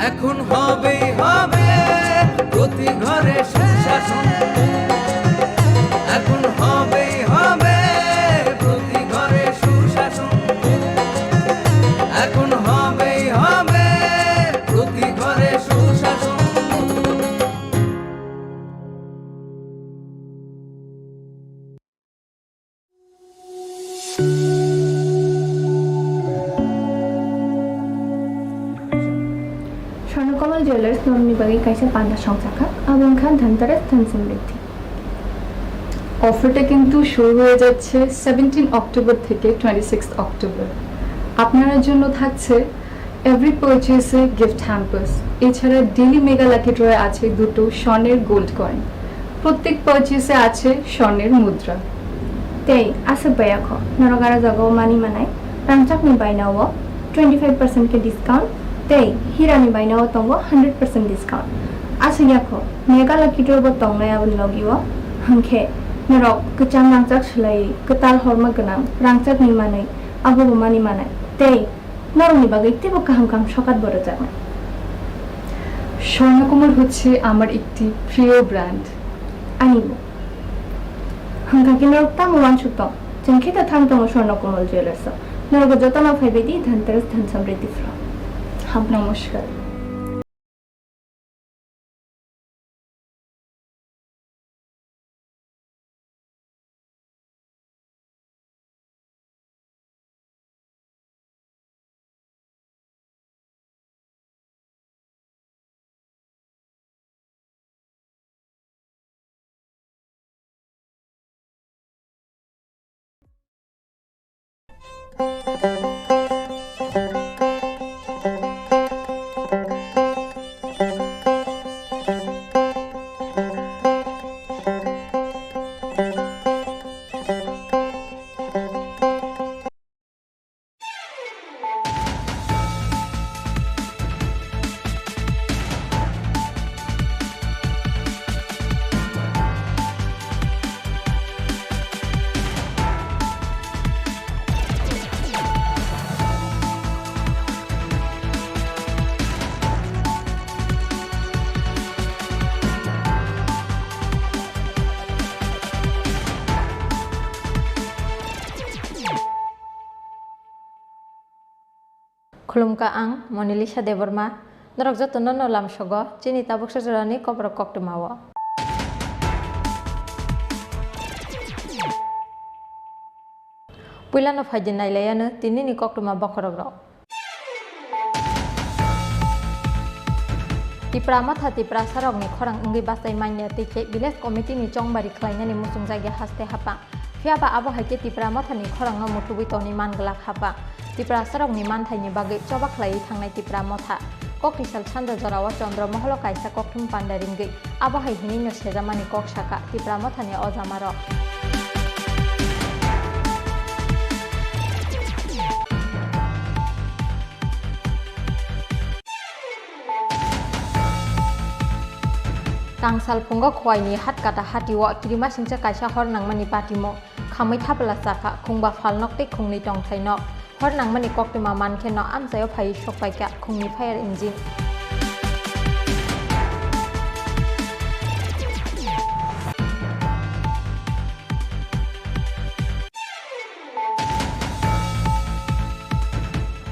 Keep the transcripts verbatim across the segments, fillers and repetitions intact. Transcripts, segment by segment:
এখন হবেই হবে প্রতি ঘরে সুশাসন। এখন হবেই হবে প্রতি ঘরে সুশাসন। এখন হবেই হবে প্রতি ঘরে সুশাসন। স্বর্ণকমল জুয়েলার্স নরনি bagwi kaisa panda songchakha, abo wngkha Dhanteras Dhan Samriddhi. অফারটা কিন্তু শুরু হয়ে যাচ্ছে সেভেন্টিন অক্টোবর থেকে টোয়েন্টি সিক্স অক্টোবর। আপনার জন্য থাকছে এভরি পারচেসে গিফট হ্যাম্পার্স। এছাড়া ডেইলি মেগা লাকি ড্রয়ে আছে দুটো স্বর্ণের গোল্ড কয়েন। প্রত্যেক পারচেসে আছে স্বর্ণের মুদ্রা। Tei aswk bai yakho, norok aro jagao mani manai, rangchakni bainao twenty five percent khe discount, tei hirani bainao tongo hundred percent discount. Aswk yakho, mega lucky draw bo tongnai aboni logio, hwnkhe norok kwcham rangchak swlaiwi kwtal horma gwnang rangchakni manwi, abobo mani manai, tei norokni bagwi teibo kaham kaham sokat bo rwjaknai. Swarnakamal হচ্ছে আমার একটি প্রিয় brand. Anibo. Hwnkha khe norok tamo uansuk tong? Chwng khe ta thang tongo Swarna Komal Jewellers o. Norok jotono phaibai di Dhanteras Dhan Samriddhi Pro. Hambai. নমস্কার। Khulumkha, ang Monalisa Debbarma. Norok jotono no lamsogo chini tabuksa jorani koborok koktwmao. Puilano phaidi nailaiano tinini koktwma bokhorokrok. Tipra Motha Tiprasarokni khorang wngwi bachai manya tei khe Village Committee ni chongbari khlainani muchungjakya haste haphang. Phiya ba abo hai khe Tipra Mothani khorangno muthubwi tonwi man glak haphang. Tiprasarokni manthaini bagwi choba khlaiwi thangnai Tipra Motha. Koktisal sanja jorao Chandra Moholo kaisa kokthum panda ringwi abo hai hinwino sejamani kok sakha Tipra Mothani ojamarok. Tangsal phungo Khowai ni Hatkata hati o kirimasingcha kaisa hor nangmani patimung khamwi thapla chakha, khungba phalnok tei khungni tongthai nok. Hor nangmani koktwma mankhe no amchaio phaiwi sokpaikha khungni fire engine.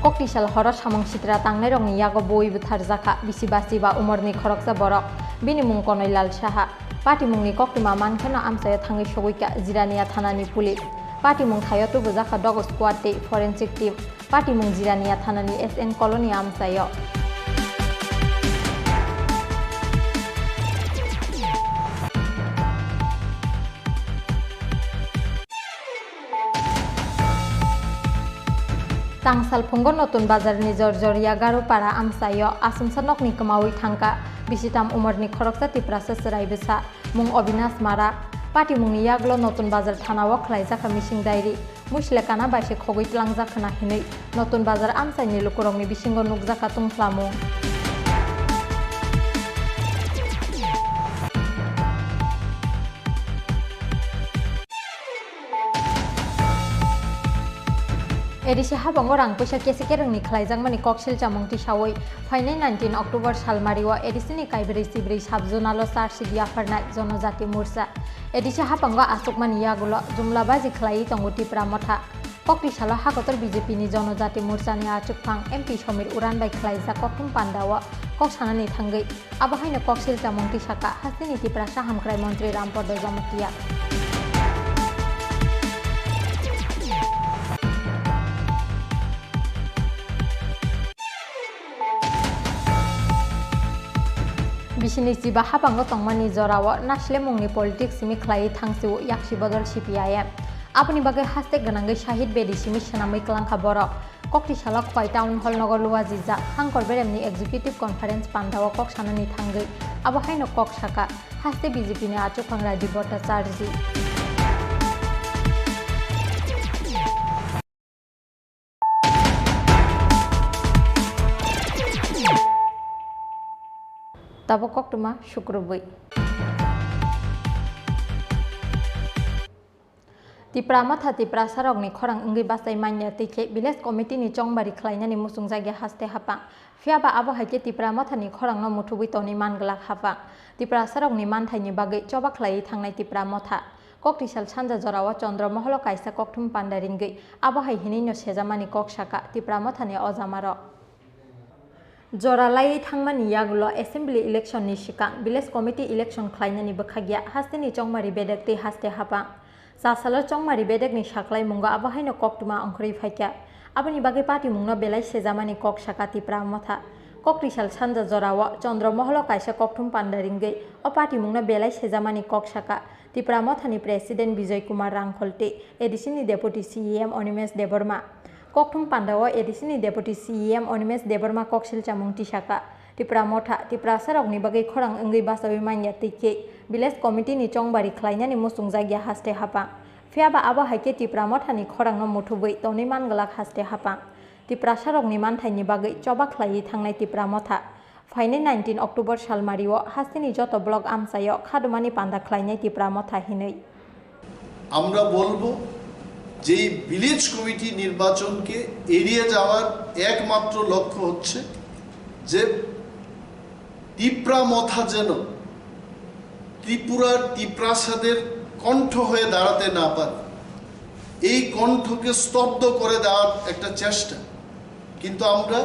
Koktisal horo samung sitra tangnairokni yago bui bwtharjakha bisi basi ba umorni khoroksa borok. Bini mung Konoilal Saha. Patimungni koktwma mankheno amchaio thangwi sogwikha Jirania thanani police. Patimung thaio tubujakha dog squad tei forensic team. Patimung Jirania thanani S N colony amchaio. Tangsal phungo Notun Bazarni Jorjoria Garupara amchaio aswngsa nokni kwmaui thangkha bisitam umorni khoroksa Tiprasa chwrai bwsa, mung Obinash Mara. Patimungni yaglo Notun Bazar thanao khlaijakha missing diary. Muisle kana bai se khogwi tlangjak khna hinwi Notun Bazar amchaini lukurokni bisingo nukjakha tungphlamung. A D C habango rang puisa kesi kerengni khlaijakmani koksil chamung tisawi phainai nineteen October salmario A D C ni kaibrwi chibrwi sub-zonal o charge sheet yapharnai Jonojati Morcha. A D C habango achukmani yagulo jumla baji khlaiwi tongo Tipra Motha. Kokti salo hakotor B J P ni Jonojati Morcha ni achukphang M P Somir Uran bai khlaijak kokthum pandao kok sanani thangwi. Abo haino koksil chamung tisaka hasteni Tiprasa hamkrai montri Rampodo Jamatia. Bisini chiba habango tongmani jorao naslemungni politics simi khlaiwi thangsio yaksi bodol C P I M. Aboni bagwi haste gwnangwi Shahid Bedi simi swnamwi kwlangkha borok. Kokti salo Khowai Town Hall nogo luajijak Hangkor Beremni Executive Conference pandao kok sanani thangwi abo haino kok saka haste B J P ni achukphang Rajiv Bhattacharjee. Tabuk koktwma sukrubwi. Tipra Motha Tiprasarokni khorang wngwi bachai manya twi khe Village Committee ni chongbari khlainani muchungjakya haste haphang. Phiyaba abo hai khe Tipra Mothani khorangno muthubwi tonwi man glak haphang. Tiprasarokni manthaini bagwi choba khlaiwi thangnai Tipra Motha. Koktisal sanja jorao Chandra Moholo kaisa kokthum panda ringwi abo hai hinwino sejamani kok saka Tipra Mothani ojamarok. Jora laiwi thangmani yagulo assembly election ni swkang village committee election khlainani bwkhakya hasteni chongmari bedek tei haste haphang. Chasalo chongmari bedekni saklaimungo abo haino koktwma ongkhorwi phaikha. Aboni bagwi patimungno belai sejamani kok saka Tipra Motha. Koktisal sanja jorao Chandra Moholo kaisa kokthum panda ringwi o patimungno belai sejamani kok saka Tipra Mothani President Bijoy Kumar Rangkhol tei A D C ni Deputy C E M Animesh Debbarma. Kokthum pandao A D C ni Deputy C E M Animesh Debbarma koksil chamung tisaka. Tipra Motha, Tiprasarokni bagwi khorang wngwi bachawi manya twi khe Village Committee ni chongbari khlainani muchungjakya haste haphang. Phiyaba abo hai khe Tipra Mothani khorangno muthubwi tonwi man glak haste haphang. Tiprasarokni manthaini bagwi choba khlaiwi thangnai Tipra Motha. Phainai nineteen October salmario hasteni joto block amchaio khadumani panda khlainai Tipra Motha hinwi. আমরা বলবো যে এই village committee নির্বাচনকে এড়িয়ে যাওয়ার একমাত্র লক্ষ্য হচ্ছে যে তিপ্রা মথা যেন ত্রিপুরার তিপ্রাসাদের কণ্ঠ হয়ে দাঁড়াতে না পারে, এই কণ্ঠকে স্তব্ধ করে দেওয়ার একটা চেষ্টা। কিন্তু আমরা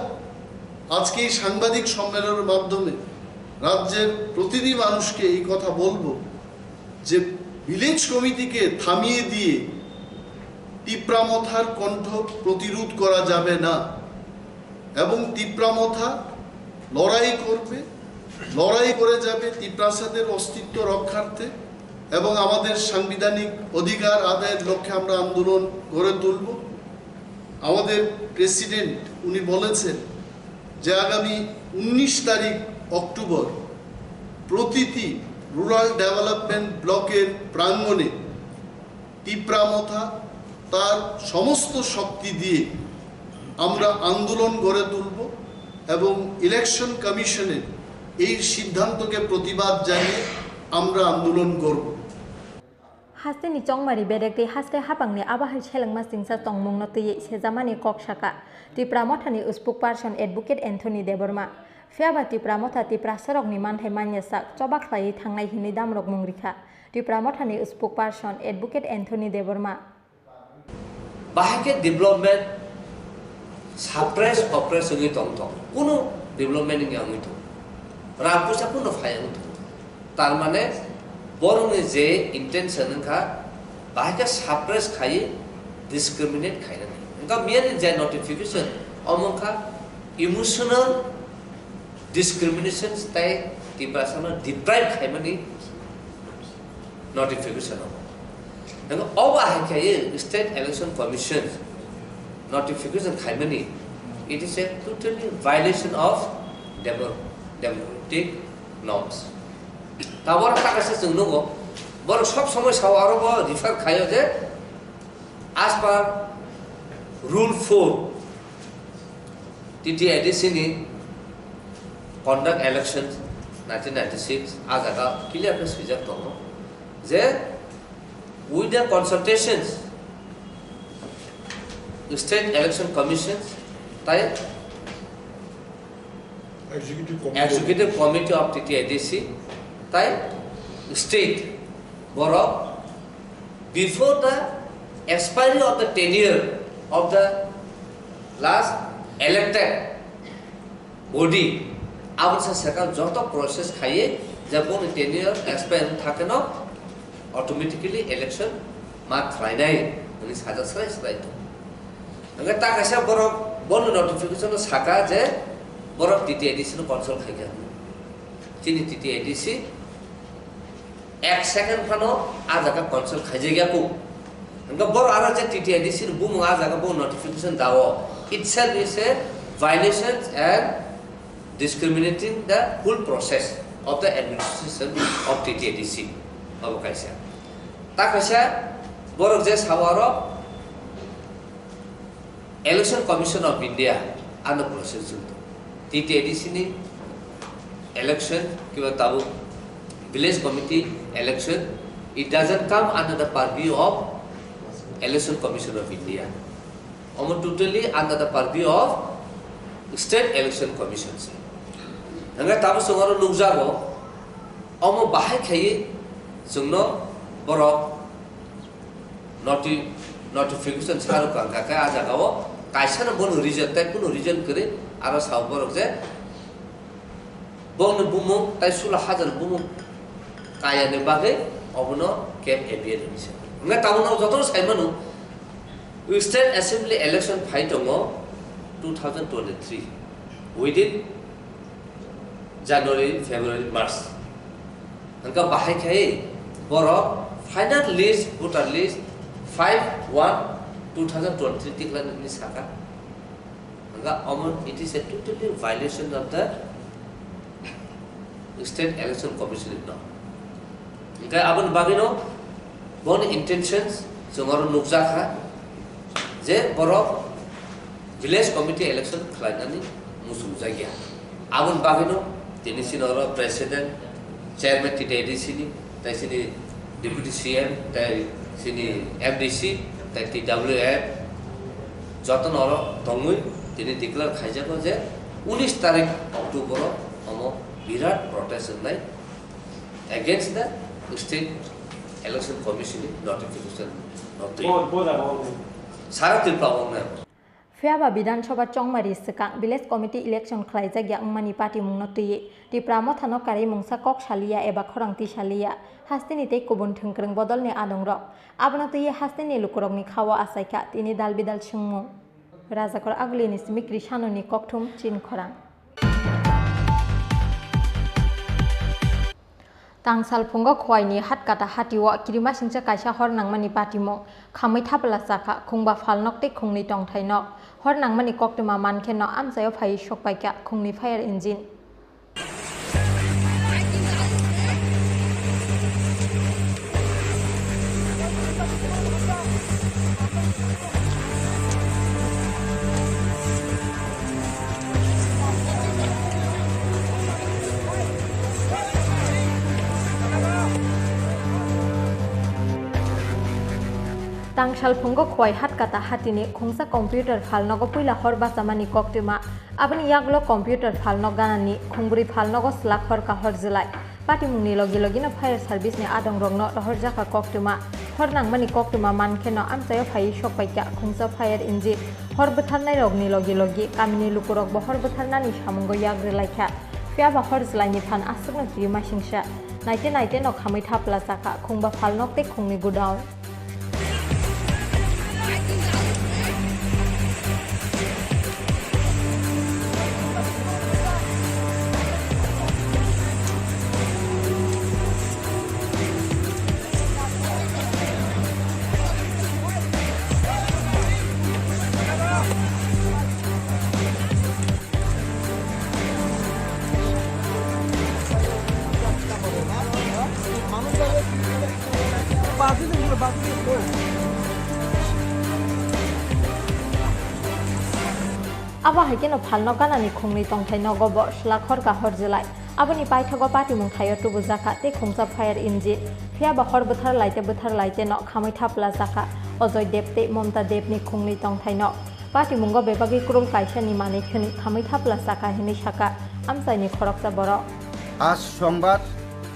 আজকে এই সাংবাদিক সম্মেলনের মাধ্যমে রাজ্যের প্রতিটি মানুষকে এই কথা বলবো যে ভিলেজ কমিটিকে থামিয়ে দিয়ে তিপ্রা মথার কণ্ঠ প্রতিরোধ করা যাবে না এবং তিপ্রা মথা লড়াই করবে, লড়াই করে যাবে তিপ্রাসাদের অস্তিত্ব রক্ষার্থে এবং আমাদের সাংবিধানিক অধিকার আদায়ের লক্ষ্যে আমরা আন্দোলন গড়ে তুলব। আমাদের প্রেসিডেন্ট উনি বলেছেন যে আগামী উনিশ তারিখ অক্টোবর প্রতিটি রুরাল ডেভেলপমেন্ট ব্লকের প্রাঙ্গণে তিপ্রা মথা তার সমস্ত শক্তি দিয়ে আমরা আন্দোলন গড়ে তুলব এবং ইলেকশন কমিশনের এই সিদ্ধান্তকে প্রতিবাদ জানিয়ে আমরা আন্দোলন করব। Hasteni chongmari bedek tei haste haphangni abo hai selengma chingsa tongmungno twiwi sejamani kok saka Tipra Mothani spokesperson Advocate Anthony Debbarma. Phiyaba Tipra Motha Tiprasarokni manthai manya sak choba khlaiwi thangnai hinwi damrokmung rikha Tipra Mothani spokesperson Advocate Anthony Debbarma. Bahai khe development suppress, oppress wngwi tong tong. Kunu development wngya wngwi tong. Rang puisa kunu phai wngwi tong. Tar mane borokni je intention wngkha, bahai khe suppress khaiwi discriminate khainani. Wngkha merely je notification, omo wngkha emotional discriminations tei Tiprasano deprive khaimani notification o. Nang obo hai khe State Election Commission notification khaimani, it is a totally violation of demo-, democratic norms. Tabor kaka se chwng nugo, borok sob somoi sao aro bo refer khaio je as per rule four, T T A D C ni conduct election nineteen ninety-six, a jaga clear khe swijak tongo je with the consultations State Election Commission tai Executive Committee. Executive Committee of T T A D C tai state borok before the expiry of the tenure of the last elected body, aboni sa second joto process khaiwi je boni tenure expire wng thakeno automatically election ma khlainai hwnwi sajak srai srai tong. Hwnkhe ta kaisa borok bono notification o saka je borok T T A D C no consult khaikha. Chini T T A D C ek second phano ah jaga consult khaijak ya kuk. Hwnkhe borok aro je T T A D C ni bumung ah jaga bo notification dao, itself is a violation and discriminating the whole process of the administration of T T A D C. Abo kaisa. Ta kaisa borok je sao aro Election Commission of India ano process chwng tong. T T A D C ni election kiba tabuk village committee election, it doesn't come under the purview of Election Commission of India. Omo totally under the purview of State Election Commission se. Hwnkhe tabuk chwng oro nukjago, omo bahai khaiwi chwngno borok noti-, notification sarwkha hwnkha khe ah jagao kaisano bono reason tei kunu reason kwrwi aro sao borok je bongni bumung tei sulo hajar bumung kayani bagwi obono camp A B N hwnwi se. Hwnkhe tabukno jotono sai mano, State Assembly election phai tongo two thousand twenty-three within January, February, March. Hwnkhe bahai khai borok final list, voter list five one two thousand twenty-three tikhlani saka. Hwnkhe omo it is a totally violation of the State Election Commission ni law. Hwnkhe aboni bagwino boni intentions chwng oro nukjakha je borok village committee election khlainani muchungjakya. Aboni bagwino tini chini oro president, chairman T T A D C ni, tei chini deputy C M, tei chini M D C, tei T W F, jotono oro tongwi tini declare khaijago je unis tarik October o omo birat protest wngnai against the State Election Commission ni notification no twi. Bo, bo jaga o. Sara Tripura o wngnai. Phiya ba Bidhan Sabha chongmari swkang village committee election khlaijak ya wngmani patimungno twiwi Tipra Mothano karwi mungsa kok saliya eba khorang tisaliya hasteni tei kubun thwngkwrwng bodolni adongrok. Abono twiwi hasteni lukurokni khao achaikha tini dal bidal swngmung. Rajakor Agulini simi Krishanoni kokthum chin khorang. Tangsalphungo Khwaini Hatkata hatio kirimasingcha kaisa hor nangmani patimung khamwi thapla chakha, khungba phalnok tei khungnwi tongthainok. Hor nangmani koktwma mankhe no amchaio phaiwi sokpaikha khungnwi fire engine. Tangsalphungo Khwai Hatkata hatini khungsa computer phalnogo puila hor bachamani koktwma. Aboni yagulo computer phalnok ganani khungbwrwi phalnogo swlak hor kahor jwlai. Patimungni logi logino fire service ni adongrokno rohorjakha koktwma. Hor nangmani koktwma mankheno amchaio phaiwi sokpaikha khungsa fire engine. Hor bwtharnairokni logi logi kamini lukurokbo hor bwtharnani samungo yak rwlaikha. Phiyaba hor jwlaini phan aswkno kirimasingsa. Naite naiteno khamwi thapla chakha khungba phalnok tei khungni godown. Abo hai kheno phalno ganani khungnwi tongthai nogo bo swlak hor kahor jwlai. Aboni paithago patimung thaio tubujakha tei khungsa fire engine. Phiyaba hor bwthar laite bwthar laiteno khamwi thapla jakha. Ajoy Deb tei Mamta Debni khungni tongthaino patimungo bebagwi kwrwng kaisani manwi khwnwi khamwi thapla chakha hinwi sakha amchaini khoroksa borok. আজ সোমবার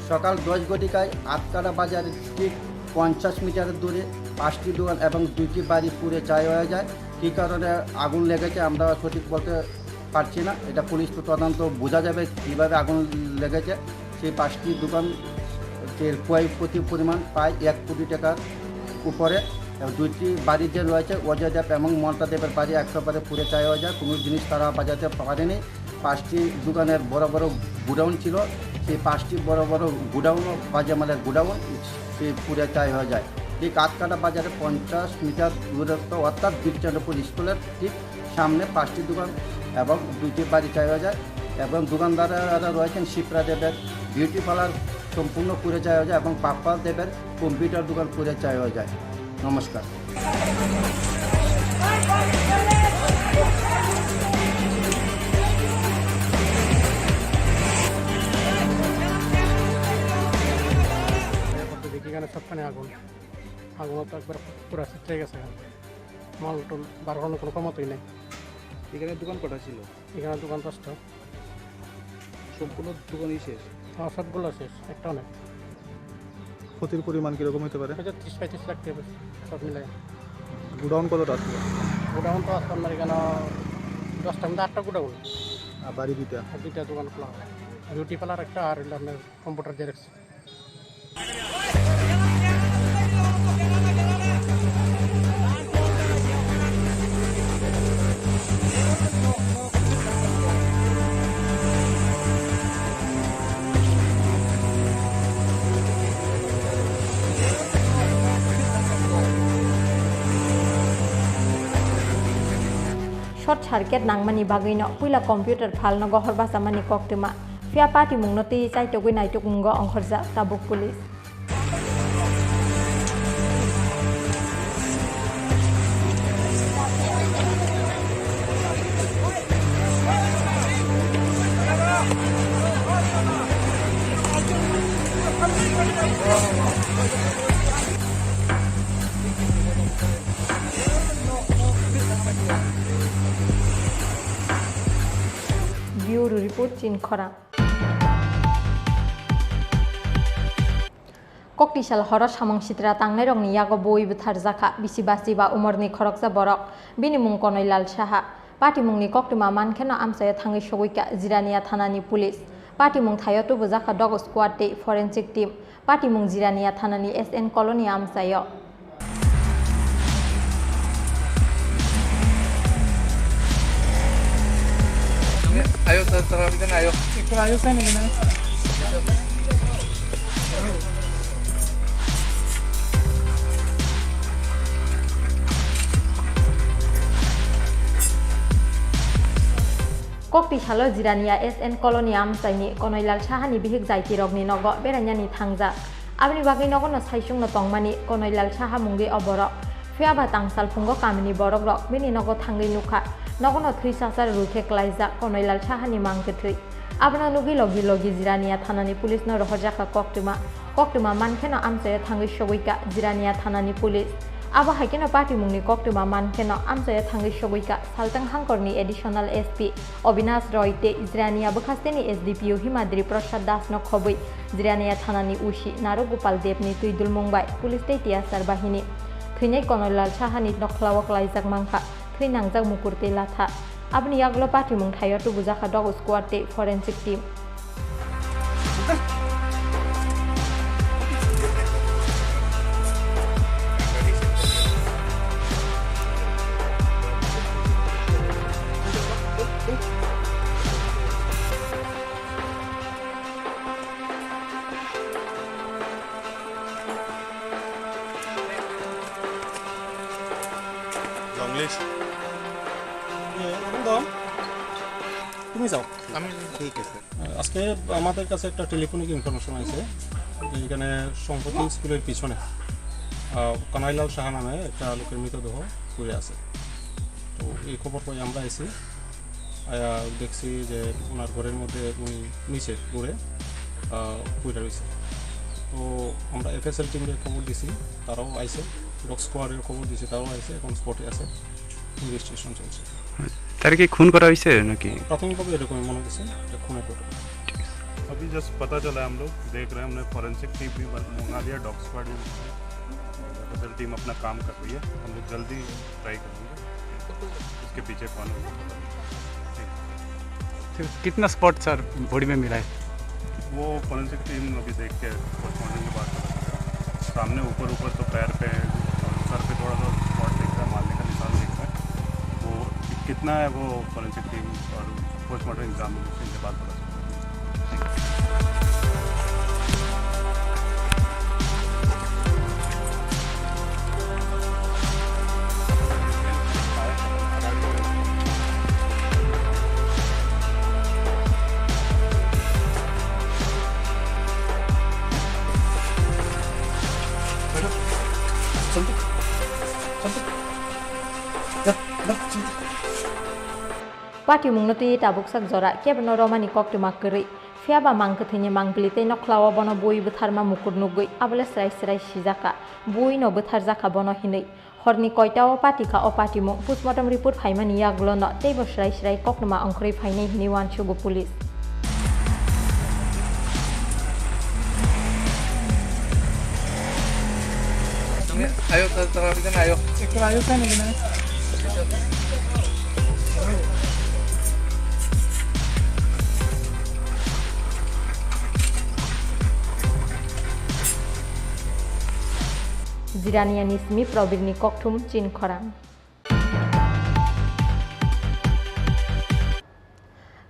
সকাল দশ ঘটিকায় আতকাটা বাজারের ঠিক পঞ্চাশ মিটার দূরে পাঁচটি দোকান এবং দুইটি বাড়ি পুড়ে ছাই হয়ে যায়। কী কারণে আগুন লেগেছে আমরা সঠিক বলতে পারছি না, এটা পুলিশ তো তদন্ত বোঝা যাবে কীভাবে আগুন লেগেছে। সেই পাঁচটি দোকান যে ক্ষয়ক্ষতি পরিমাণ প্রায় এক কোটি টাকার উপরে। এবং দুইটি বাড়ি যে রয়েছে, অজয় দেব এবং মমতা দেবের বাড়ি একেবারে পুড়ে ছাই হয়ে যায়, কোনো জিনিস তারা বাঁচাতে পারেনি। পাঁচটি দোকানের বড় বড় গোডাউন ছিল, সেই পাঁচটি বড় বড় গোডাউনও বাজে মালের গোডাউন, সেই পুড়ে ছাই হয়ে যায়। ঠিক আতকাটা বাজারে পঞ্চাশ মিটার দূরত্ব, অর্থাৎ বীরচন্দ্রপুর স্কুলের ঠিক সামনে পাঁচটি দোকান এবং দুইটি বাড়ি ছাই হয়ে যায় এবং দোকানদাররা রয়েছেন শিপ্রা দেবের বিউটি পার্লার সম্পূর্ণ পুড়ে ছাই হয়ে যায় এবং পাপ্পা দেবের কম্পিউটার দোকান পুড়ে ছাই হয়ে যায়। নমস্কার। দেখি এখানে সবখানে আগুন, আগুন তো একবার পুরা শেষ হয়ে গেছে। মাল টুল বার করানোর কোনো ক্ষমতাই নেই। এখানে দোকান কটা ছিল? এখানে দোকান পাঁচটা। সম্পূর্ণ দোকানই শেষ? হ্যাঁ, সবগুলো শেষ, একটাও নেই। ক্ষতির পরিমাণ কিরকম হতে পারে? হয়তো ত্রিশ পঁয়ত্রিশ লাখ টাকা সব মিলাই। গোডাউন কতটা ছিল? গোডাউন তো আছে আপনার এখানে দশটার মধ্যে আটটা গোডাউন। আর বাড়ি দুইটা? আর দুইটা দোকান খোলা হয়, বিউটি পার্লার একটা আর হলো আপনার computer xerox. Short circuit nangmani bagwino puila computer phalno gohor bachamani koktwma. Phiya patimungno twi chaitogwi naitokmungo ongkhorjak tabuk police. Bureau Report, Chinkhorang. Koktisal horo samung sitra tangnairokni yago bui bwtharjakha bisi basi ba umorni khoroksa borok, bini mung Konoilal Saha. Patimungni koktwma mankheno amchaio thangwi sogwikha Jirania thanani police. Patimung thaio tubujakha dog squad tei forensic team. Patimung Jirania thanani S N colony amchaio. Ayo, sir, sir, ayo. Ayo, sir, ayo. Koktisalo Jirania S N colony amchaini Konoilal Sahani bihik jaitirokni nogo berainani thangjak. Aboni bagwi nogono saichungno tongmani Konoilal Saha mungwi o borok. Phiya ba tang salphungo kamini borokrok bini nogo thangwi nukha, nogono thwi chachar rwkhe klaijak Konoilal Sahani mang kwthwi. Abono nugwi logi logi Jirania thanani police no rohorjakha koktwma. Koktwma mankheno amchaio thangwi sogwikha Jirania thanani police. Abo haikheno patimungni koktwma mankheno amchaio thangwi sogwikha Saltang Hangkorni additional S P Obinash Roy tei Jirania bwkhasteni S D P O Himadri Prasad Das no khobwi Jirania thanani O C Naru Gopal Deb ni twi dulmung bai police tei T S R bahini thwinai Konoilal Sahani nokhlao klaijak mankha. Thwi nangjak mukur tei latha. Aboni yagulo patimung thaio tubujakha dog squad tei forensic team. Longlish. এ, একদম। তুমি যাও। আমি ঠিক আছে। আজকে আমাদের কাছে একটা টেলিফোনিক ইনফরমেশন আছে যে এখানে সম্প্রতি স্কুলের পিছনে, আহ, কানাইলাল সাহা নামে একটা লোকের মৃতদেহ পড়ে আছে। তো এই খবর পেয়ে আমরা এসে আয়া দেখছি যে ওনার ঘরের মধ্যে উনি নিচে পড়ে, আহ, পড়ে রয়েছে। তো আমরা এফএসএল টিমকে খবর দিছি, তারাও আইছে। ডগ স্কোয়াডে খবর দিয়েছে, তারাও আছে, এখন স্পটে আছে, ইনভেস্টিগেশন চলছে। তারে কি খুন করা হয়েছে নাকি? প্রাথমিকভাবে এরকমই মনে হচ্ছে, এটা খুনের ঘটনা। अभी जस्ट पता चला है, हम लोग देख रहे हैं, हमने फॉरेंसिक टीम भी मंगा लिया, डॉग स्क्वाड भी मंगा लिया। टीम अपना काम कर रही है, हम लोग जल्दी ट्राई करेंगे। इसके पीछे कौन है? ठीक। तो कितना स्पॉट सर बॉडी में मिला है? वो फॉरेंसिक टीम अभी देख के पोस्टमार्टम के बाद पता चलेगा। सामने ऊपर ऊपर तो पैर पे है, सर पे थोड़ा सा स्पॉट दिख रहा है, मारने का निशान दिख रहा है। वो कितना है, वो फॉरेंसिक टीम और पोस्टमार्टम एग्जामिनेशन के बाद पता चलेगा। Patimungno twi tabuksak jora kebono romani koktwma kwrwi. Phiyaba mang kwthwini mang bwlwi tei nokhlao bono bui bwtharma mukur nugwi abole srai srai sijakha. Buino bwtharjakha bono hinwi. Horni koita o patikha o patimung. Postmortem report phaimani yagulono teibo srai srai koktwma ongkhorwi phainai hinwi uansugo police. Ayo, ayo, ayo. Jiraniani simi Probirni kokthum chin khorang.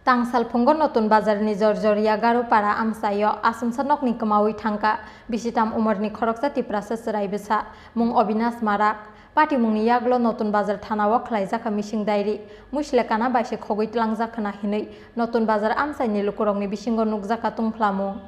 Tangsal phungo Notun Bazarni Jorjoria Garupara amchaio asongsa nokni kwmaui thangkha bisitam umorni khoroksa Tiprasa chwrai bwsa, mung Obinash Marak. Patimungni yagulo Notun Bazar thanao khlaijakha missing diary, muisle kana bai se khogwi tlangjak khna hinwi Notun Bazar amchaini lukurokni bisingo nukjakha tungphlamung.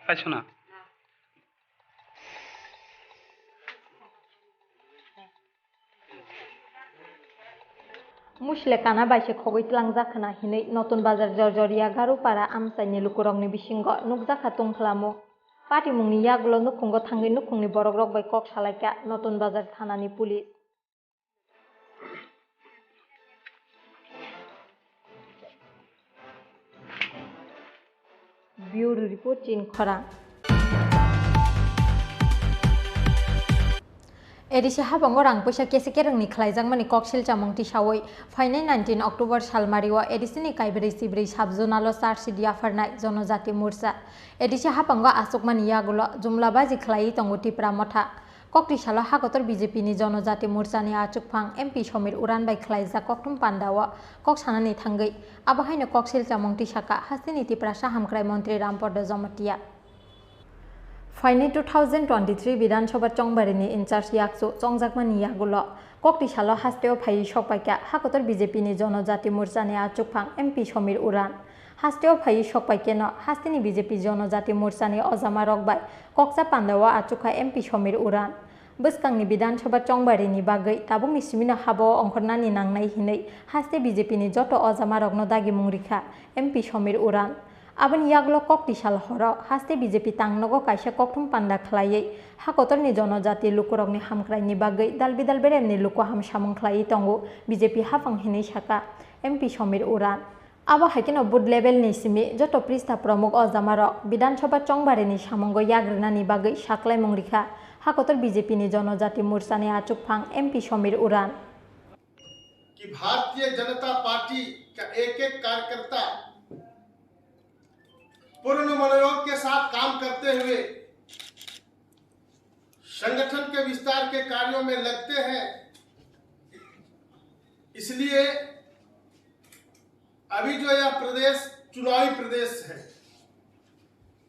Paisuna. Musle kana bai se khogwi tlangjak khna hinwi Notun Bazar Jorjoria Garupara amchaini lukurokni bisingo nukjakha tongphla mung. Patimungni yagulo nukhungo thangwi nukhungni borokrok bai kok salaikha Notun Bazar thanani police. Bureau Report, Chinkhorang. A D C habango rang puisa kesi kerengni khlaijakmani koksil chamung tisawi phainai nineteen October salmario A D C ni kaibrwi chibrwi sub-zonal o charge sheet yapharnai Jonojati Morcha. A D C habango achukmani yagulo jumla baji khlaiwi tongo Tipra Motha. Kokti salo hakotor B J P ni Jonojati Morcha ni achukphang M P Somir Uran bai khlaijak kokthum panda o kok sanani thangwi abo haino koksil chamung tisaka hasteni Tiprasa hamkrai montri Rampodo Jomotia. Phainai two thousand twenty-three Bidhan Sabha chongbari ni in charge yakchu chongjakmani yagulo kokti salo hasteo phaiwi sokpaikha hakotor B J P ni Jonojati Morcha ni achukphang M P Somir Uran. Hasteo phaiwi sokpaikeno hasteni B J P Jonojati Morcha ni ojama rok bai kokcha panda o achukha M P Somir Uran. Bwskangni Bidhan Sabha chongbari ni bagwi tabukni simino habo ongkhornani nangnai hinwi haste B J P ni joto ojama rokno dagimung rikha M P Somir Uran. Aboni yagulo kokti sal horo haste B J P tangnogo kaisa kokthum panda khlaiwi hakotorni Jonojati lukurokni hamkraini bagwi dalbidal beremni luku ham samung khlaiwi tongo B J P haphang hinwi saka M P Somir Uran. Abo hai kheno booth level ni simi joto pristha promuk o jamarok Bidhan Sabha chongbari ni samungo yagrinani bagwi saklaimung rikha hakotor B J P ni Jonojati Morcha ni achukphang M P Somir Uran. कि भारतीय जनता पार्टी का एक एक कार्यकर्ता पूर्ण मनोयोग के साथ काम करते हुए संगठन के विस्तार के कार्यों में लगते हैं, इसलिए अभी जो यह प्रदेश चुनावी प्रदेश है,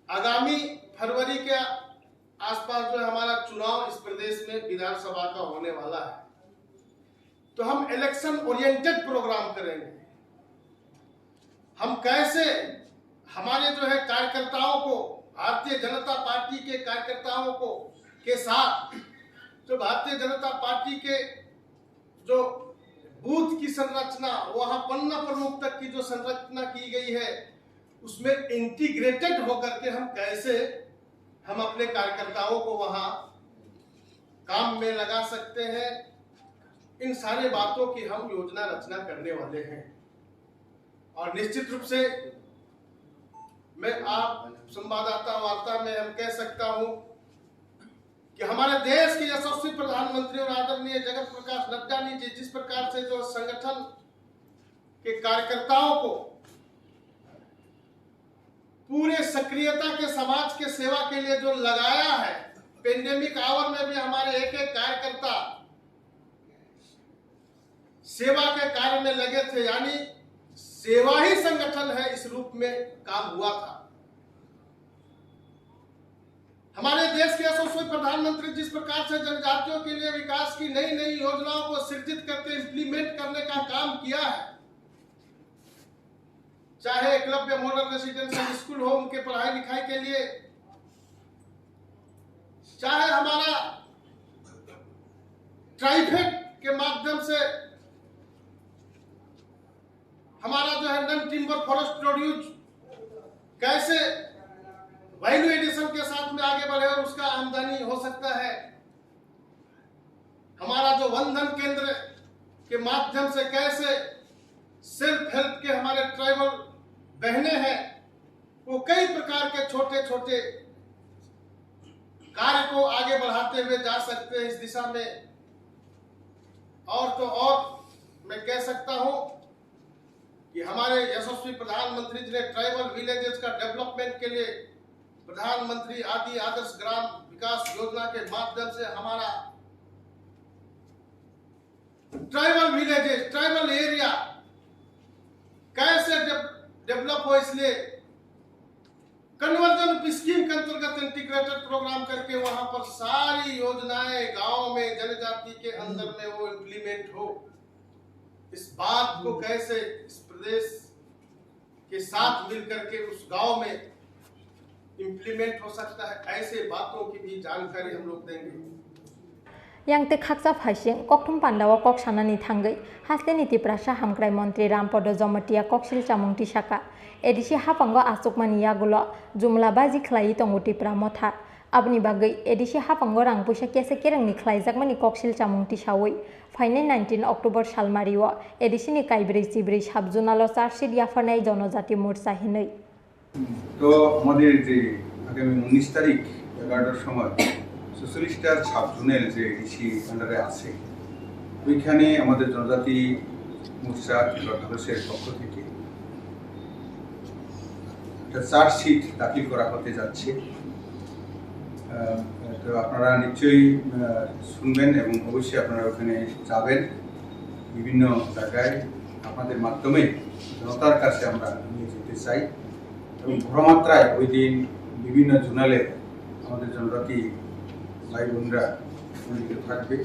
आगामी फरवरी के आसपास जो हमारा चुनाव इस प्रदेश में विधानसभा का होने वाला है, तो हम इलेक्शन ओरिएंटेड प्रोग्राम करेंगे। हम कैसे हमारे जो है कार्यकर्ताओं को, भारतीय जनता पार्टी के कार्यकर्ताओं को, के साथ जो भारतीय जनता पार्टी के जो बूथ की संरचना, वहाँ पन्ना प्रमुख तक की जो संरचना की गई है, उसमें इंटीग्रेटेड होकर के हम कैसे हम अपने कार्यकर्ताओं को वहाँ काम में लगा सकते हैं, इन सारे बातों की हम योजना रचना करने वाले हैं। और निश्चित रूप से मैं आप संवाददाता वार्ता में हम कह सकता हूं कि हमारे देश के यशस्वी प्रधानमंत्री और आदरणीय जगत प्रकाश नड्डा ने जि-, जिस प्रकार से जो संगठन के कार्यकर्ताओं को पूरे सक्रियता के समाज के सेवा के लिए जो लगाया है, पेंडेमिक आवर में भी हमारे एक एक कार्यकर्ता सेवा के कार्य में लगे थे, यानी सेवा ही संगठन है, इस रूप में काम हुआ था। हमारे देश के यशस्वी प्रधानमंत्री जिस प्रकार से जनजातियों के लिए विकास की नई नई योजनाओं को सृजित करके इम्प्लीमेंट करने का काम किया है, चाहे एकलव्य मॉडल रेसिडेंशियल स्कूल हो उनके पढ़ाई लिखाई के लिए, चाहे हमारा ट्राइफेड के माध्यम से हमारा जो है नॉन टिम्बर फॉरेस्ट प्रोड्यूस कैसे वैल्यू एडिशन के साथ में आगे बढ़े और उसका आमदनी हो सकता है, हमारा जो वंदन केंद्र के माध्यम से कैसे सेल्फ हेल्प के हमारे ट्राइबल बहनें हैं, वो कई प्रकार के छोटे छोटे कार्य को आगे बढ़ाते हुए जा सकते हैं इस दिशा में। और तो और मैं कह सकता हूं कि हमारे यशस्वी प्रधानमंत्री जी ने ट्राइबल विलेजेस का डेवलपमेंट के लिए प्रधानमंत्री आदि आदर्श ग्राम विकास योजना के माध्यम से हमारा ट्राइबल विलेजेस, ट्राइबल एरिया कैसे डेव-, डेवलप हो, इसलिए कन्वर्जन ऑफ स्कीम के अंतर्गत इंटीग्रेटेड प्रोग्राम करके वहां पर सारी योजनाएं गांव में जनजाति के अंदर में वो इम्प्लीमेंट हो, इस बात को कैसे इस प्रदेश के साथ मिलकर के उस गांव में इम्प्लीमेंट हो सकता है, ऐसे बातों की भी जानकारी हम लोग देंगे। Yang tei khaksa phaising kokthum pandao kok sanani thangwi hasteni Tiprasa hamkrai montri Rampodo Jomotia koksil chamung tisaka. A D C haphango achukmani yagulo jumla baji khlaiwi tongo Tipra Motha. Aboni bagwi A D C haphango rang puisa kesa kerengni khlaijakmani koksil chamung tisawi phainai nineteen October salmario A D C ni kaibrwi chibrwi sub-zonal-o charge sheet yapharnai Jonojati Morcha hinwi. তো আমাদের যে আগামী উনিশ তারিখ এগারোটার সময় ছচল্লিশটা sub zonal যে এডিসি আন্ডারে আছে, ওইখানে আমাদের জনজাতি মোর্চা ত্রিপুরা কংগ্রেসের পক্ষ থেকে একটা চার্জশিট দাখিল করা হতে যাচ্ছে। আহ, তো আপনারা নিশ্চয়ই, আহ, শুনবেন এবং অবশ্যই আপনারা ওখানে যাবেন। বিভিন্ন জায়গায় আপনাদের মাধ্যমে জনতার কাছে আমরা নিয়ে যেতে চাই এবং বড় মাত্রায় ওই দিন বিভিন্ন জোনালে আমাদের জনজাতি ভাই বোনরা সম্মিলিত থাকবে।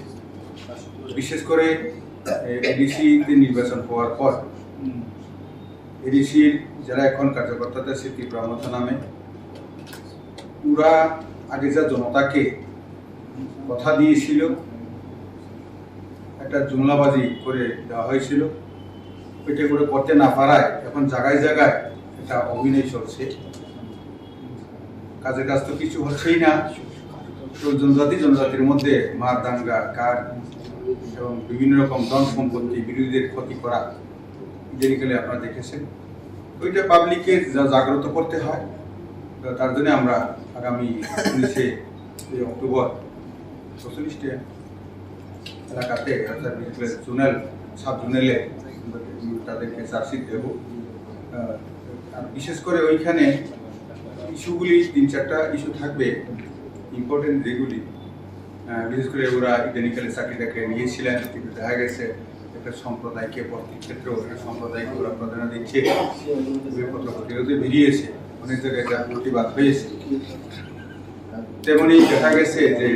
বিশেষ করে, এ, এডিসিতে নির্বাচন হওয়ার পর এডিসির যারা এখন কার্যকর্তাতে আছে ত্রিপুরা মথা নামে, ওরা আগে যা জনতাকে কথা দিয়েছিল, একটা জুমলাবাজি করে দেওয়া হয়েছিল। ওইটা করে করতে না পারায় এখন জায়গায় জায়গায় একটা অভিনয় চলছে। কাজের কাজ তো কিছু হচ্ছেই না। তো জনজাতি জনজাতির মধ্যে মার দাঙ্গা, কার এবং বিভিন্ন রকম ধন সম্পত্তি, বিরোধীদের ক্ষতি করা, যেগুলি আপনারা দেখেছেন। ওইটা পাবলিককে যা জাগ্রত করতে হয়, তো তার জন্য আমরা আগামী উনিশে অক্টোবর ছচল্লিশটা এলাকাতে, অর্থাৎ বিশেষ করে জোনাল, সাব জোনালে তাদেরকে চার্জশিট দেবো। আহ, আর বিশেষ করে ওইখানে ইস্যুগুলি, তিন চারটা ইস্যু থাকবে ইম্পর্টেন্ট, যেগুলি, আহ, বিশেষ করে ওরা ইদানিংকালে চাকরি টাকরি নিয়েছিলেন, কিন্তু দেখা গেছে একটা সম্প্রদায়কে, প্রত্যেক ক্ষেত্রে একটা সম্প্রদায়কে ওরা প্রাধান্য দিচ্ছে। বইপত্র পত্রিকাতে বেরিয়েছে, অনেক জায়গায় এটা প্রতিবাদ হয়েছে। তেমনি দেখা গেছে যে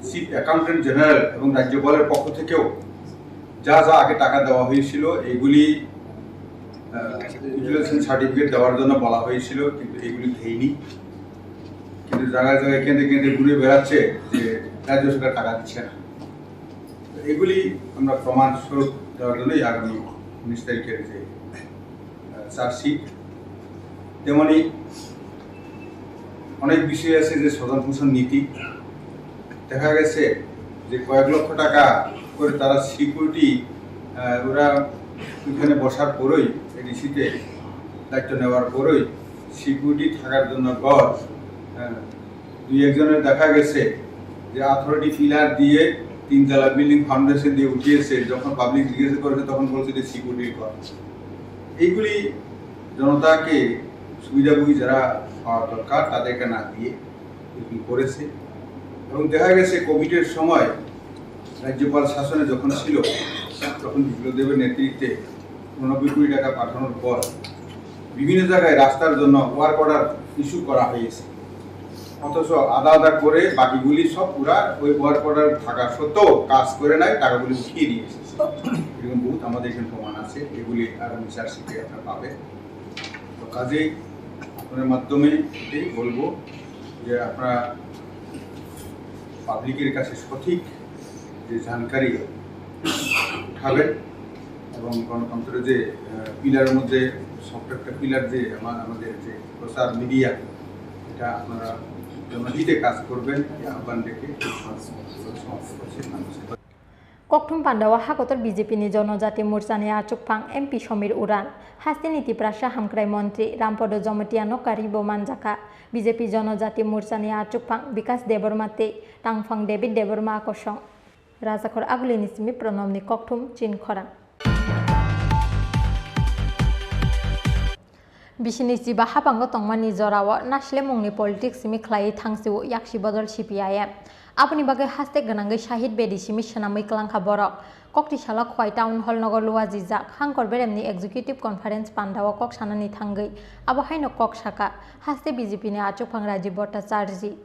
চিফ অ্যাকাউন্টেন্ট জেনারেল এবং রাজ্যপালের পক্ষ থেকেও যা যা আগে টাকা দেওয়া হয়েছিল, এগুলি, আহ, ইউটিলাইজেশন সার্টিফিকেট দেওয়ার জন্য বলা হয়েছিল, কিন্তু এগুলি দেয়নি। কিন্তু জায়গায় জায়গায় কেন্দ্রে কেন্দ্রে ঘুরে বেড়াচ্ছে যে রাজ্য সরকার টাকা দিচ্ছে না। তো এগুলি আমরা প্রমাণ স্বরূপ দেওয়ার জন্যই আগামী উনিশ তারিখের যে, আহ, চার্জশিট। তেমনি অনেক বিষয় আছে যে স্বজন পোষণ নীতি। দেখা গেছে যে কয়েক লক্ষ টাকা করে তারা সিকিউরিটি, আহ, ওরা ওইখানে বসার পরেই, এডিসিতে দায়িত্ব নেওয়ার পরেই সিকিউরিটি থাকার জন্য ঘর, আহ, দুই একজনের দেখা গেছে যে অথরিটি পিলার দিয়ে তিনতলা বিল্ডিং ফাউন্ডেশন দিয়ে উঠিয়েছে। যখন পাবলিক জিজ্ঞেস করেছে তখন বলছে যে সিকিউরিটির ঘর। এইগুলি জনতাকে সুবিধাভোগী যারা পাওয়ার দরকার তাদেরকে না দিয়ে এগুলি করেছে। এবং দেখা গেছে কোভিডের সময় রাজ্যপাল শাসনে যখন ছিল, তখন বিপ্লব দেবের নেতৃত্বে উননব্বই কোটি টাকা পাঠানোর পর বিভিন্ন জায়গায় রাস্তার জন্য ওয়ার্ক অর্ডার ইস্যু করা হয়েছে, অথচ আধা আধা করে বাকিগুলি সব পুরা ওই ওয়ার্ক অর্ডার থাকা সত্ত্বেও কাজ করে নাই, টাকাগুলি উঠিয়ে নিয়ে এসেছে। এরকম বহুত আমাদের এখানে প্রমাণ আছে, এগুলি আগামী চার্জশিটে আপনারা পাবেন। তো কাজেই আপনার মাধ্যমে এটাই বলবো যে আপনারা পাবলিকের কাছে সঠিক যে জানকারি উঠাবেন এবং গণতন্ত্রের যে, আহ, পিলারের মধ্যে শক্ত একটা পিলার যে আমা-, আমাদের যে প্রচার মিডিয়া, এটা আপনারা জনহিতে কাজ করবেন, এই আহ্বান রেখে সমাপ্ত করছি। নমস্কার। Kokthum pandao hakotor B J P ni Jonojati Morcha ni achukphang M P Somir Uran, hasteni Tiprasa hamkrai montri Rampodo Jomotia no karibo manjakha. B J P Jonojati Morcha ni achukphang Bikas Debbarma tei tangphang David Debbarma akosong. Rajakhor Agulini simi Pronomni kokthum chin khorang. Bisini chiba hapango tongmani jorao naslemungni politics simi khlaiwi thangsio yaksi bodol C P I M. Aboni bagwi haste gwnangwi Shahid Bedi simi swnamwi kwlangkha borok. Kokti salo Khwai Town Hall nogo luajijak Hangkor Beremni Executive Conference pandao kok sanani thangwi abo haino kok saka haste B J P ni achukphang Rajiv Bhattacharjee.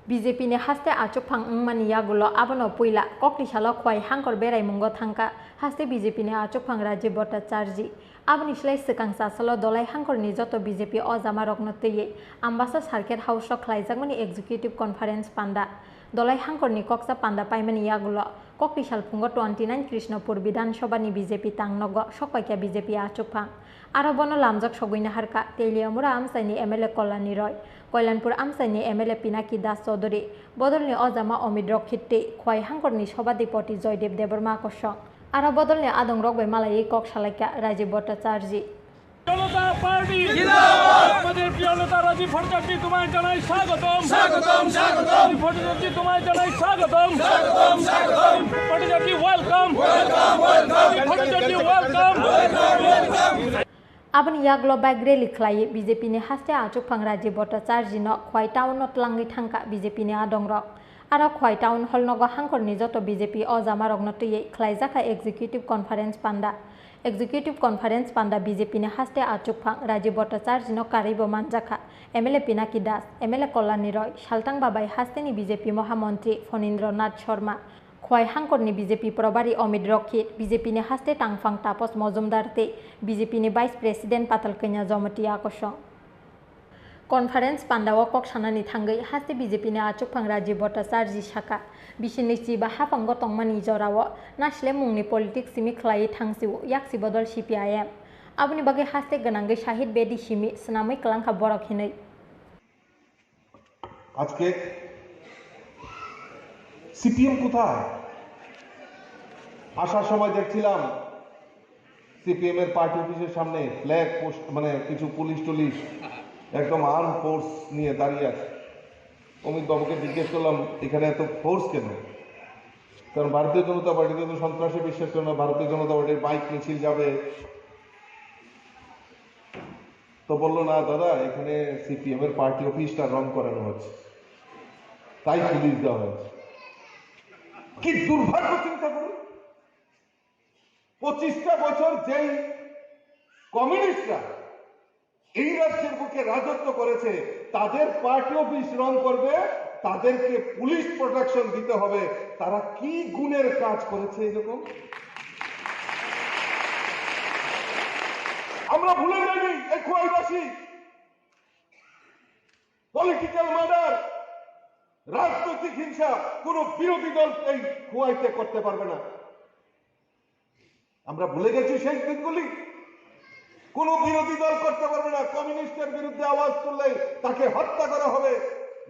B J P ni haste achukphang wngmani yagulo abono puila koktisalo Khwai Hangkor beraimungo thangkha haste B J P ni achukphang Rajiv Bhattacharjee. Aboni slai swkang chasalo Dolai Hangkorni joto B J P ojamarokno twiwi Ambasa Circuit House o khlaijakmani Executive Conference panda. Dolai Hangkorni koksa panda paimani yagulo koktisal phungo twenty nine Krishnapur Bidhan Sabha ni B J P tangnogo sokpaikha B J P achukphang. Aro bono lamjak sogwi naharkha Teliamura amchaini M L A Kalyani Roy, Kalyanpur amchaini M L A Pinaki Das Chaudhury, bodolni ojama Amit Rokhi tei Khwai Hangkorni Sabhadipoti Joydev Debbarma kosong. Aro bodolni adongrok bai malaiwi kok salaikha Rajiv Bhattacharjee. জনতা পার্টি জিন্দাবাদ। আমাদের প্রিয় নেতা রাজীব ভট্টাচার্য তোমায় জানাই স্বাগতম। স্বাগতম, স্বাগতম। রাজীব ভট্টাচার্য তোমায় জানাই স্বাগতম। স্বাগতম, স্বাগতম। Bhattacharya welcome। Welcome, welcome। Bhattacharya welcome। Welcome, welcome। Aboni yagulo bike rally khlaiwi B J P ni haste achukphang Rajiv Bhattacharjee no Khwai town no twlangwi thangkha B J P ni adongrok. Aro Khwai town hall nogo Hangkorni joto B J P ojamarokno twiwi khlaijakha executive conference panda. Executive conference panda B J P ni haste achukphang Rajiv Bhattacharjee no karwibo manjakha M L A Pinaki Das, M L A Kalyani Roy, Saltang Babai hasteni B J P mohamontri Phanindra Nath Sharma, Khwai Hangkorni B J P probari Amit Rokhi, B J P ni haste tangphang Tapas Mojumdar tei B J P ni Vice President Patal Kanya Jamatia kosong. Conference pandao kok sanani thangwi haste B J P ni achukphang Rajiv Bhattacharjee sakha, bisini chiba haphango tongmani jorao nasle mungni politics simi khlaiwi thangsio yaksi bodol C P I M. Aboni bagwi haste gwnangwi Shahid Bedi simi swnamwi kwlangkha borok hinwi. আজকে সিপিএম কোথায়? আসার সময় দেখছিলাম সিপিএম এর পার্টি অফিসের সামনে flag post, মানে কিছু পুলিশ টুলিশ একদম আর্ম ফোর্স নিয়ে দাঁড়িয়ে আছে। অমিত বাবুকে জিজ্ঞেস করলাম, "এখানে এত ফোর্স কেন?" কারণ ভারতীয় জনতা পার্টিতে তো সন্ত্রাসে বিশ্বাস করে না, ভারতীয় জনতা পার্টির বাইক মিছিল যাবে। তো বললো, "না দাদা, এখানে সিপিএম এর পার্টি অফিসটা রং করানো হচ্ছে, তাই পুলিশ দেওয়া হয়েছে।" কি দুর্ভাগ্য চিন্তা করুন, পঁচিশটা বছর যেই কমিউনিস্টরা এই রাজ্যের বুকে রাজত্ব করেছে, তাদের পার্টি অফিস রং করবে, তাদেরকে পুলিশ প্রোটেকশন দিতে হবে। তারা কি গুণের কাজ করেছে এরকম? আমরা ভুলে যাইনি এই খোয়াইবাসী। পলিটিক্যাল মার্ডার, রাজনৈতিক হিংসা কোনো বিরোধী দল এই খোয়াইতে করতে পারবে না। আমরা ভুলে গেছি সেই দিনগুলি। কোনো বিরোধী দল করতে পারবে না, কমিউনিস্টের বিরুদ্ধে আওয়াজ তুললেই তাকে হত্যা করা হবে,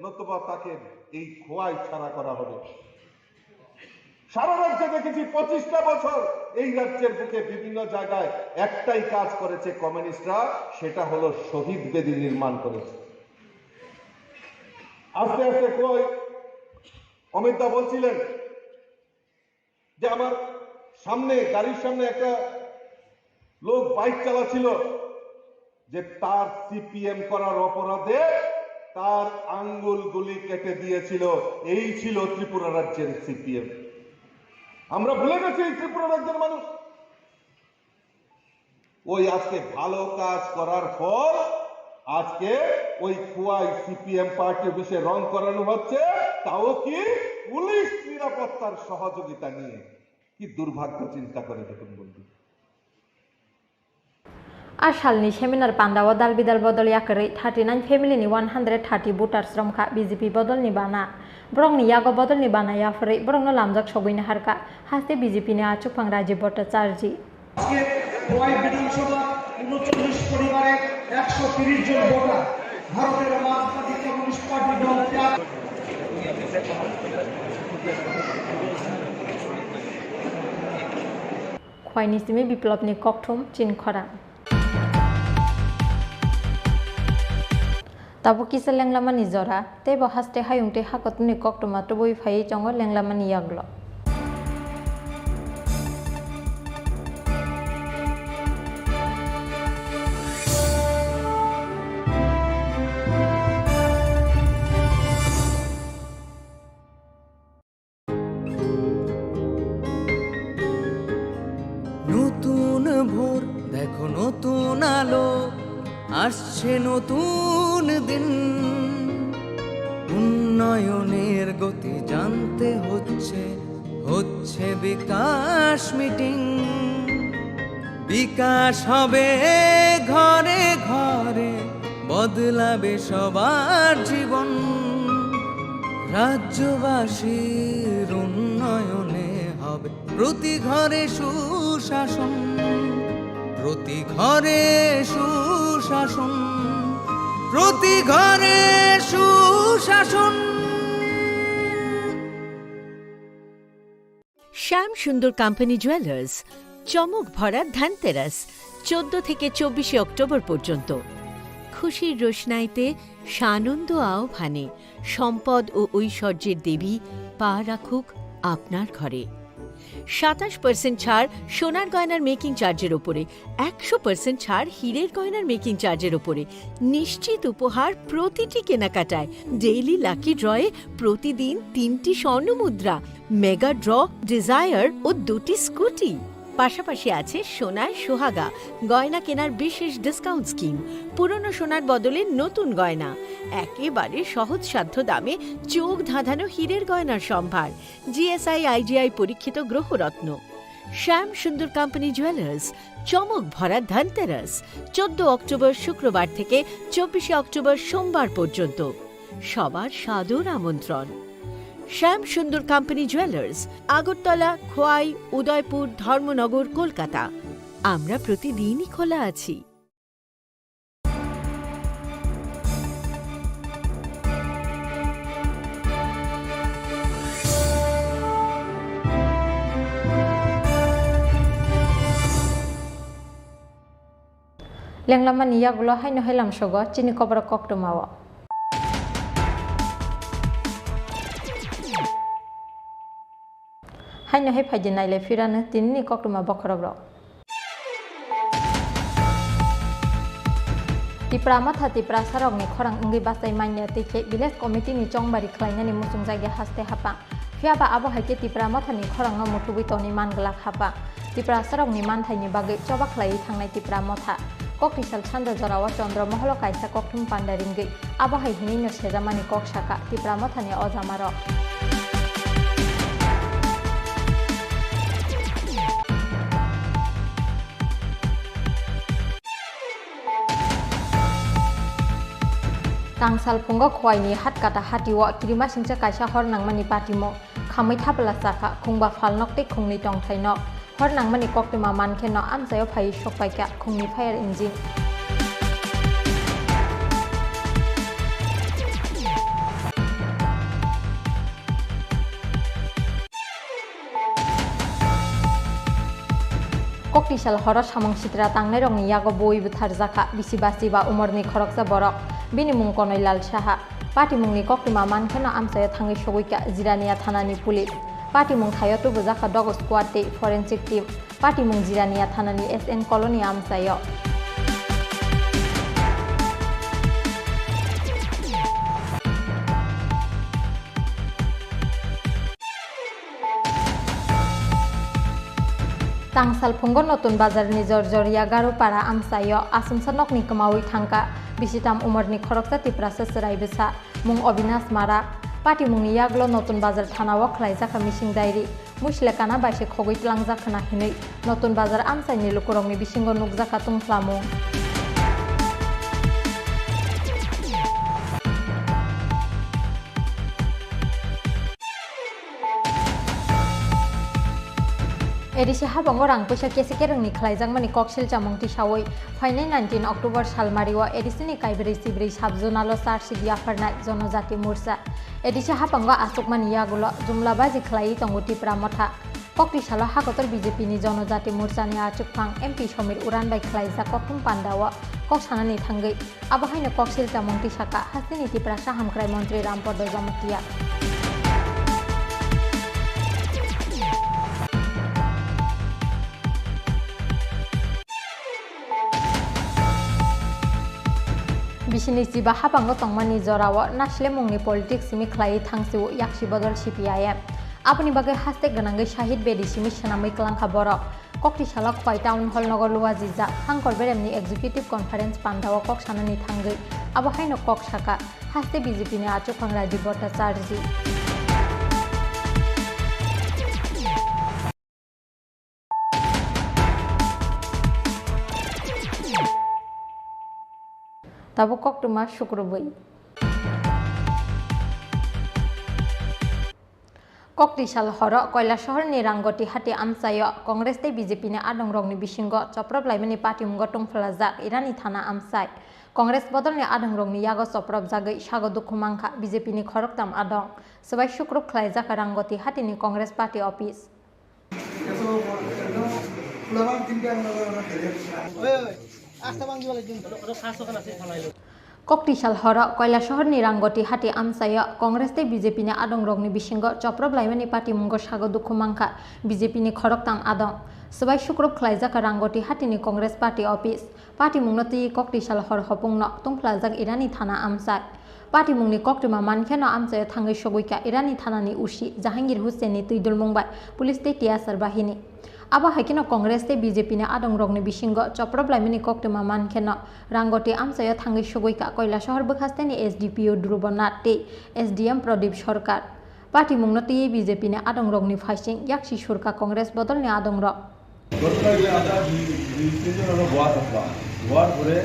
নতুবা তাকে এই খোয়াই ছাড়া করা হবে। সারা রাজ্যে দেখেছি পঁচিশটা বছর এই রাজ্যের বুকে বিভিন্ন জায়গায় একটাই কাজ করেছে কমিউনিস্টরা, সেটা হলো শহীদ বেদি নির্মাণ করেছে। আস্তে আস্তে কই, অমিত দা বলছিলেন যে আমার সামনে, গাড়ির সামনে একটা লোক বাইক চালাচ্ছিল, যে তার সিপিএম করার অপরাধে তার আঙ্গুলগুলি কেটে দিয়েছিল। এই ছিল ত্রিপুরা রাজ্যের সিপিএম। আমরা ভুলে গেছি এই ত্রিপুরা রাজ্যের মানুষ। ওই আজকে ভালো কাজ করার ফল, আজকে ওই খোয়াই সিপিএম পার্টি অফিসে রং করানো হচ্ছে, তাও কি পুলিশ নিরাপত্তার সহযোগিতা নিয়ে। কি দুর্ভাগ্য, চিন্তা করে দেখুন বন্ধু। A salni seminar pandao dal bidal bodol yakarwi thirty nine family ni one hundred thirty voters romkha B J P bodolni bana. Borokni yago bodolni bana yapharwi borokno lamjak sogwini harkha haste B J P ni achukphang Rajiv Bhattacharjee. আজকে খোয়াই বিধানসভা ঊনচল্লিশ পরিবারের একশো তিরিশ জন ভোটার ভারতের মার্ক্সবাদী communist party দল ত্যাগ। Khwaini simi Biplopni kokthum chin khorang. Tabuk kisa lenglamani jora, tei bo haste hayung tei hakotuni koktwma tubui phaiwi tongo lenglamani yaglo. নতুন ভোর, দেখো নতুন আলো, আসছে নতুন দিন। উন্নয়ন উন্নয়নের গতি জানতে হচ্ছে, হচ্ছে বিকাশ মিটিং। বিকাশ হবে ঘরে ঘরে, বদলাবে সবার জীবন। রাজ্যবাসীর উন্নয়নে হবে প্রতি ঘরে সুশাসন, প্রতি ঘরে সুশাসন, প্রতি ঘরে সুশাসন। শ্যাম সুন্দর কোম্পানি জুয়েলার্স, চমক ভরা ধনতেরাস, চোদ্দ থেকে চব্বিশে অক্টোবর পর্যন্ত। খুশির রোশনাইতে, সানন্দ আহ্বানে, সম্পদ ও ঐশ্বর্যের দেবী পা রাখুক আপনার ঘরে। সাতাশ পার্সেন্ট ছাড় সোনার গয়নার মেকিং চার্জের ওপরে, একশো পার্সেন্ট ছাড় হীরের গয়নার মেকিং চার্জের ওপরে, নিশ্চিত উপহার প্রতিটি কেনাকাটায়, ডেইলি লাকি ড্রয়ে প্রতিদিন তিনটি স্বর্ণ মুদ্রা, মেগা ড্র, ডিজায়ার ও দুটি স্কুটি। পাশাপাশি আছে সোনায় সোহাগা গয়না কেনার বিশেষ ডিসকাউন্ট স্কিম, পুরনো সোনার বদলে নতুন গয়না, একেবারে সহজসাধ্য দামে চোখ ধাঁধানো হীরের গয়নার সম্ভার, জিএসআই আইজিআই পরীক্ষিত গ্রহরত্ন। শ্যাম সুন্দর কোম্পানি জুয়েলার্স, চমক ভরা ধনতেরাস, চোদ্দ অক্টোবর শুক্রবার থেকে চব্বিশে অক্টোবর সোমবার পর্যন্ত। সবার সাদর আমন্ত্রণ। শ্যাম সুন্দর কোম্পানি জুয়েলার্স, আগরতলা, খোয়াই, উদয়পুর, ধর্মনগর, কলকাতা। আমরা প্রতিদিনই খোলা আছি। Lenglamani yagulo haino hai lamsogo chini koborok koktwmao. Haino hai phaidi nailai phirano tinini koktwma bokhorokrok. Tipra Motha Tiprasarokni khorang wngwi bachai manya tei khe Village Committee ni chongbari khlainani muchungjak ya haste haphang. Phiya ba abo hai khe Tipra Mothani khorangno muthubwi tonwi man glak hapha. Tiprasarokni manthaini bagwi choba khlaiwi thangnai Tipra Motha. Koktisal sanja jorao Chandra Moholo kaisa kokthum panda ringwi abo hai hinwino sejamani kok sakha Tipra Mothani ojamarok. Tangsal phungo Khwaini Hatkata hatio kirimasingcha kaisa hor nangmani patimung. Khamwi thapla chakha, khungba phalnok tei khungni tongthainok. Hor nangmani koktwma mankheno amchaio phaiwi sokpaikha khungni fire engine. Koktisal horo samung sitra tangnairokni yago bui bwtharjakha, bisi basi ba umorni khoroksa borok. Bini mung Konoilal Saha. Patimungni koktwma mankheno amchaio thangwi sogwikha Jirania thanani police. Patimung thaio tubujakha dog squad tei forensic team. Patimung Jirania thanani S N colony amchaio. Tangsal phungo Notun Bazarni Jorjoria Garupara amchaio asumsa nokni kwmaui thangkha bisitam umorni khoroksa Tiprasa chwrai bwsa, mung Obinash Mara. Patimungni yagulo Notun Bazar thanao khlaijakha missing diary. Muisle kana bai se khogwi tlangjak khna hinwi Notun Bazar amchaini lukurokni bisingo nukjakha tungphlamung. A D C habango rang puisa kesi kerengni khlaijakmani koksil chamung tisaui phainai nineteen October salmario A D C ni kaibrwi chibrwi sub-zonal o charge sheet yapharnai Jonojati Morcha. A D C habango achukmani yagulo jumla baji khlaiwi tongo Tipra Motha. Kokti salo hakotor B J P ni Jonojati Morcha ni achukphang M P Somir Uran bai khlaijak kokthum pandao kok sanani thangwi abo haino koksil chamung tisaka hasteni Tiprasa hamkrai montri Rampodo Jamatia. Bisini chiba habango tongmani jorao naslemungni politics simi khlaiwi thangsio yaksi bodol C P I M. Aboni bagwi haste gwnangwi Shahid Bedi simi swnamwi klangkha borok. Kokti salo Khwai Town Hall nogo luajijak Hangkor Beremni Executive Conference pandao kok sanani thangwi abo haino kok saka haste B J P ni achukphang Rajiv Bhattacharjee. Tabuk koktwma sukrubwi. Kokti sal horo Koilasahar ni Rangoti hati amchaio Congress tei B J P ni adongrokni bisingo choprop laimani patimungo tungphlajak Irani thana amchai. Congress bodolni adongrokni yago chopropjagwi sago dukhu mankha B J P ni khoroktham adong. Swbai sukrub khlaijak Rangoti hatini Congress party office. Kokti sal horo Koilasahar ni Rangoti hati amchaio Congress tei B J P ni adongrokni bisingo choprop laimani patimungo sago dukhu mankha B J P ni khoroktham adong. Swbai sukrub khlaijak Rangoti hatini Congress party office. Patimungno twi kokti sal hor hopungno tungphlajak Irani thana amchai. Patimungni koktwma mankheno amchaio thangwi sogwikha Irani thanani O C Jahangir Hussain ni twidulmung bai police tei tiyasar bahini. Abo hai kheno Congress tei B J P ni adongrokni bisingo choprop laimani koktwma mankheno Rangoti amchaio thangwi sogwikha Koilasahar bwkhasteni S D P O Dhruba Nath tei S D M Pradip Sarkar. Patimungno twiwi B J P ni adongrokni phaising yaksi surkha Congress bodolni adongrok. ঘটনা হইলে আমরা দুই, দুই তিনজন আমরা গোয়া থাকলাম। গোয়ার পরে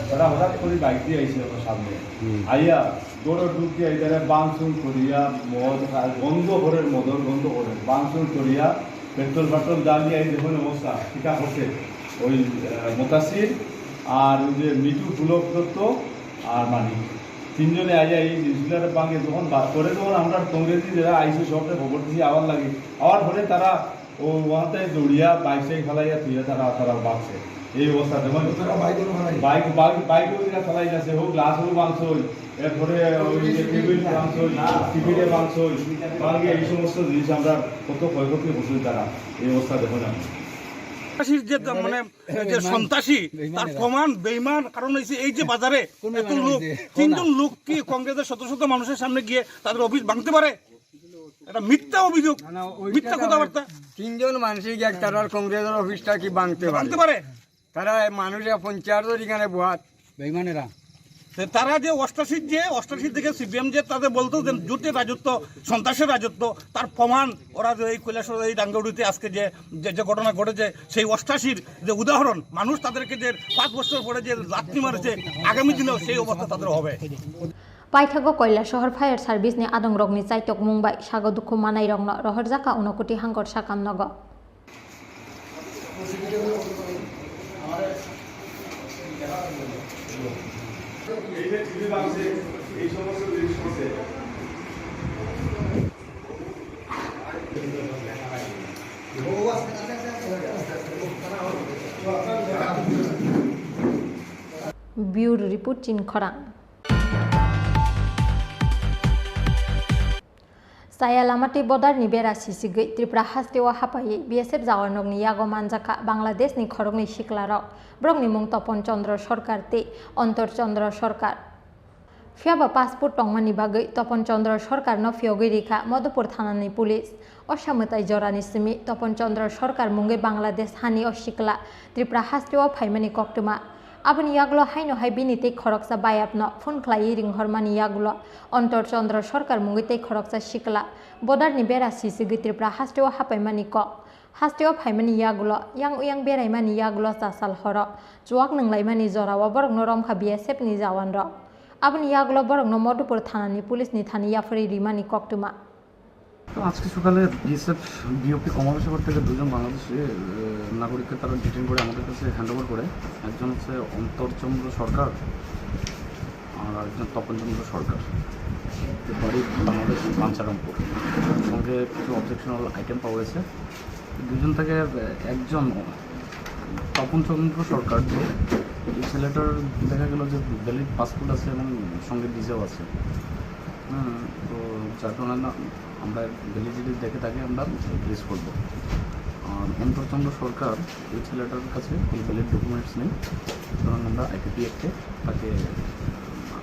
তারা হঠাৎ করে বাইক দিয়ে আইসে আমার সামনে। হুম। আইয়া দৌড়ে ঢুকিয়া এখানে ভাঙচুর করিয়া মদ খা-, গন্ধ করে, মদর গন্ধ করে ভাঙচুর করিয়া পেট্রোল ফেট্রোল জ্বালিয়ে এই দেখুন অবস্থা, কিতা করছে ওই, আহ, মুতাসির আর ওই যে মিঠু পুলক দত্ত আর মানিক। তিনজনে আইয়া এই জিনিসগুলো ভাঙে যখন বাদ করে, তখন আমরা কংগ্রেসি যারা আইসে সবকে খবর দিছি আবার লাগে। আবার পরে তারা ও ওখান থেকে দৌড়িয়া বাইক সাইকেল ফালাইয়া তুইয়া তারা, তারা ভাগছে। এই অবস্থা দেখুন। তারা বাইক ওরা ফালাই। বাইক, বাইক, বাইক ওদিকে ফালাই গেছে, হোক গ্লাস হোক ভাঙছে, এরপরে ওই যে টেবিল ভাঙছে, টিভিতে ভাঙছে, ভাঙে এই সমস্ত জিনিস আমরা কত ক্ষয়ক্ষতি করছে তারা। এই অবস্থা দেখুন আপনি। সন্ত্রাসীর যে তা-, মানে, যে সন্ত্রাসী, তার প্রমাণ বেইমান, কারণ হচ্ছে এই যে বাজারে কোন এত বেইমান লোক, হয়েছে? তিনজন লোক কি কংগ্রেসের শত শত মানুষের সামনে গিয়ে তাদের অফিস ভাঙতে পারে? এটা মিথ্যা অভিযোগ, না, না, ওইটা মিথ্যা না, কথাবার্তা। তিনজন মানুষই গিয়ে তারা কংগ্রেসের অফিসটা কি ভাঙতে পারে? ভাঙতে পারে। তারা এই মানুষ এখন চেয়ার ধরে এখানে বহাত। বেইমানেরা। তো তারা যে অষ্টাশি, যে অষ্টাশি থেকে সিপিএম যে তাদের বলতো যে জোটে রাজত্ব, সন্ত্রাসের রাজত্ব, তার প্রমাণ ওরা যে এই কৈলাসহর, এই রাঙ্গাউড়িতে আজকে যে, যে, যে ঘটনা ঘটেছে, সেই অষ্টাশির যে উদাহরণ, মানুষ তাদেরকে যে পাঁচ বছর পরে যে লাথি মারেছে, আগামী দিনেও সেই অবস্থা তাদের হবে। Paithago Koilasahar Fire Service ni adongrokni chaitokmung bai sago dukhu manairokno rohorjak kha Unakoti Hangkor sakam nogo. Bureau Report, Chini Khorang. Chaya lama tei bodarni bera sisigwi Tripura hasteo hapaiwi B S F jawarnokni yago manjakha Bangladeshni khoroknwi siklarok. Borokni mung Topon Chandra Sarkar tei Antar Chandra Sarkar. Phiyaba passport tongmani bagwi Topon Chandra Sarkarno phiyogwi rikha Madhupur thanani police. O samwtai jorani simi Topon Chandra Sarkar mungwi Bangladesh hani o sikla Tripura hasteo phaimani koktwma. Aboni yagulo haino hai bini tei khoroksa bayapno phone khlaiwi ringhormani yagulo Antar Chandra Sarkar mungwi tei khoroksa sikla bodarni bera sisigwi Tripura hasteo hapaimani kok. Hasteo phaimani yagulo, yang uyang beraimani yagulo chasal horo chuak nwnglaimani jorao borokno romkha B S F ni jawanrok. Aboni yagulo borokno Madhupur thanani police ni thani yapharwi rimani koktwma. তো আজকে সকালে BSF BOP Kamalasagar থেকে দুজন বাংলাদেশি, এ, নাগরিককে তারা ডিটেইন করে আমাদের কাছে হ্যান্ড ওভার করে। একজন হচ্ছে অন্তরচন্দ্র সরকার আর একজন তপনচন্দ্র সরকার। তো বাড়ি বাংলাদেশ, বাঞ্ছারামপুর। সঙ্গে কিছু অবজেকশনাল আইটেম পাওয়া গেছে। দুজন থেকে, এ, একজন তপনচন্দ্র সরকার, যে এই ছেলেটার দেখা গেল যে ভ্যালিড পাসপোর্ট আছে এবং সঙ্গে ভিসাও আছে। হুম, তো যার কারণে আমরা ভ্যালিডিটি দেখে তাকে আমরা রিলিজ করব। আর অন্তরচন্দ্র সরকার, এই ছেলেটার কাছে কোনো ভ্যালিড ডকুমেন্টস নেই, সুতরাং আমরা আইপিপি অ্যাক্টে তাকে